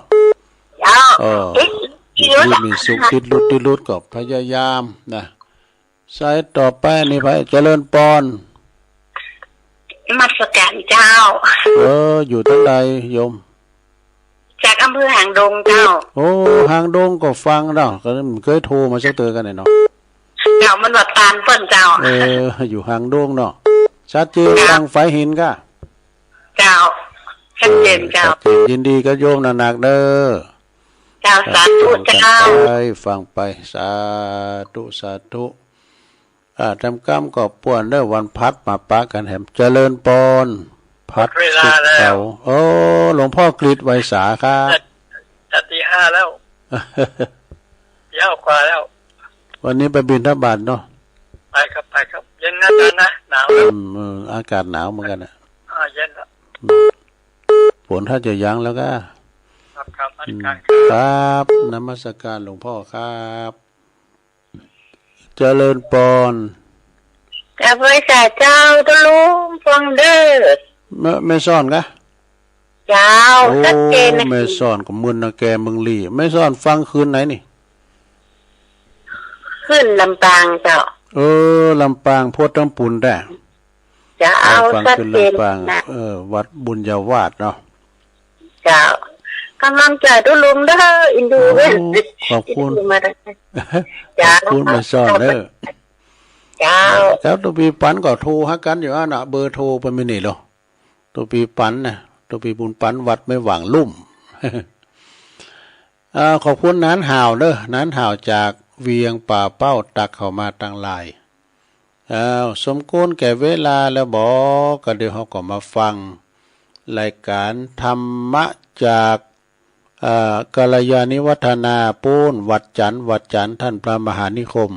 เจ้า เออ ติด ติดหลุด มีสุข ติดหลุด ติดหลุด ก็พยายามนะ สายต่อไปนี่ไผ เจริญปอน นมัสการเจ้า เออ อยู่ทางใดโยม จากอำเภอหางดงเจ้า โอ้ หางดงก็ฟังเนาะ ก็เคยโทรมาสักเทื่อกันเนาะ เจ้า มันว่าตานเปิ้นเจ้า เออ อยู่หางดงเนาะ ชัดเจน เจ้า ดังไฟหินก้า เจ้า ชัดเจนเจ้า เออ ชัดเจน ยินดีกับโยมหนักๆเด้อ เจ้า สาธุเจ้า ฟังไป ฟังไป สาธุ สาธุ อ่า ทำกรรมก็ป่วนเด้อ วันพัดมาปะกันแหม เจริญปอน พัด หมดเวลาแล้ว สุขเสาร์ โอ้ หลวงพ่อกฤษไวสาครับ จะตีห้าแล้ว ตีห้ากว่าแล้ว วันนี้ไปบิณฑบาตเนาะ ไปครับ ไปครับ เย็นนะอาจารย์นะ หนาว อืม เออ อากาศหนาวเหมือนกันนะ อ่า เย็นละ อืม ฝนถ้าจะยังแล้วก็ ครับ ครับ นมัสการครับ ครับ นมัสการหลวงพ่อครับ เจริญปอน กราบไหว้สาเจ้าตุ๊ลุง ฟังเด้อ แม่ แม่สอนกะ เจ้า โอ้ ชัดเจนนะ แม่สอนก็เหมือนนาแกเมืองลี แม่สอนฟังคืนไหนนี่ คืนลำปางเจ้า เออ ลำปาง พวดทั้งปูนแท้ เจ้า เออ ฟัง ชัดเจน คืนลำปาง นะ เออ วัดบุญญาวาสเนาะ เจ้า กำลังใจตุ๊ลุงเด้อ อินดูเว้ย โอ้ ขอบคุณ อินดูมาได้ เจ้า ขอบคุณแม่สอนเด้อ เจ้า เจ้า ตุ๊ปีปันก็โทรหากันอยู่หั่นน่ะ เบอร์โทรเปิ้นมีนี่เหรอ ตุ๊ปีปันนะ ตุ๊ปีบุญปัน วัดแม่หว่างลุ่ม อ่า ขอบคุณนานห่าวเด้อ นานห่าวจากเวียงป่าเป้า ตักเข้ามาตังไลน์ อ้าว สมควรแก่เวลาแล้วบ่ ก็เดี๋ยวเฮาก็มาฟังรายการธรรมะจาก เอ่อ กัลยาณิวัฒนาปูน วัดจันทร์ วัดจันทร์ ท่านพระมหานิคม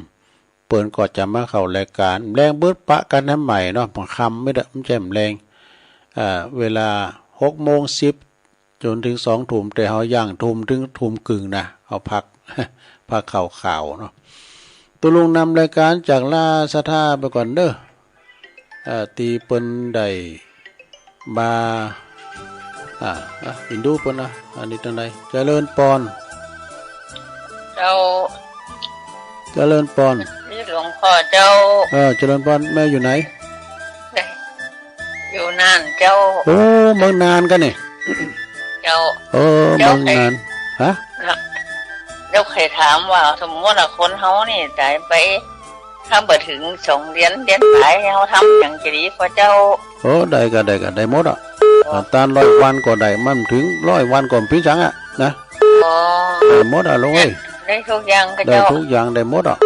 เปิ้นก็จะมาเข้ารายการ แลงเบิดปะกันให้ใหม่เนาะ ค่ำไม่ได้ ไม่ใช่แลง เอ่อ เวลาหกโมงสิบ จนถึงสองทุ่ม แต่เฮาย่างทุ่มถึงทุ่มครึ่งนะ เฮาพัก พักข้าวขาวเนาะ ตุ๊ลุงนำรายการจากลาศรัทธาไปก่อนเด้อ เอ่อ ตี้เปิ้นได้มา อ่า อ่ะ อินดูเปิ้นนะ อันนี้ตังใด เจริญปอน เจ้า เจริญปอน นี่หลวงพ่อเจ้า เออ เจริญปอน แม่อยู่ไหน อยู่น่านเจ้า โอ้ เมืองน่านกะนี่ เจ้า เออ เจ้า เมืองน่าน ฮะ เจ้าใค่ถามว่า สมมุติว่าคนเฮานี่ต๋ายไป ถ้าบ่ถึงสองเดือน เดือนป๋าย เฮาทำหยังจะดีกว่าเจ้า โอ้ ได้กะ ได้กะ ได้หมดอ่ะ อ๋อ ต้านร้อยวันก็ได้ มันถึงร้อยวันก็บ่เป๋นหยังอ่ะ นะ อ๋อ ได้หมดอ่ะลุงเอ้ย ได้ทุกอย่างกะ ได้ เจ้า ทุกอย่าง ได้หมดอ่ะ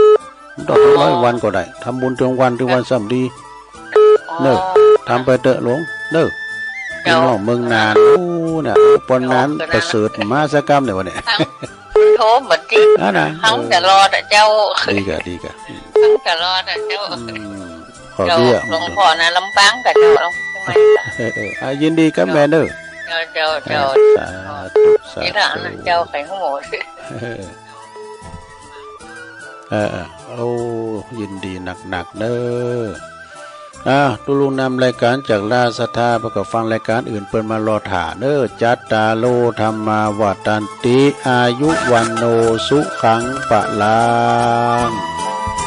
บ่ต้องถึงร้อยวันก็ได้ ทำบุญถึงวัน ถึงวันซ้ำดี อ๋อ เนอะ ทำไปเถอะลุง เนอะ เจ้า พี่น้องเมืองน่าน โอ้ เนี่ย ปอนน่านประเสริฐมาสักกำเนี่ยวันนี้ โทรมาติด อ่ะนะ ฟังตลอดอ่ะเจ้า ดีกะ ดีกะ ฟังตลอดอ่ะเจ้า อืม ขอเรียก เจ้า หลวงพ่อนะ ลำปางกะเจ้า ลำ เออ เออ อ่ะ ยินดีกับแม่เนอะ เจ้า เจ้า เจ้า เออ สาธุ สาธุ นี่ละนะเจ้า ไข่หัว เออ เออ โอ้ ยินดีนักๆ เนอะ อ่ะ ตุลุงนำรายการจากราชสถา ไปก็ฟังรายการอื่นเปิ้นมารอถ่าเนอะ จัตตาโร ธัมมา วัฑฒันติ อายุ วัณโณ สุขัง พลัง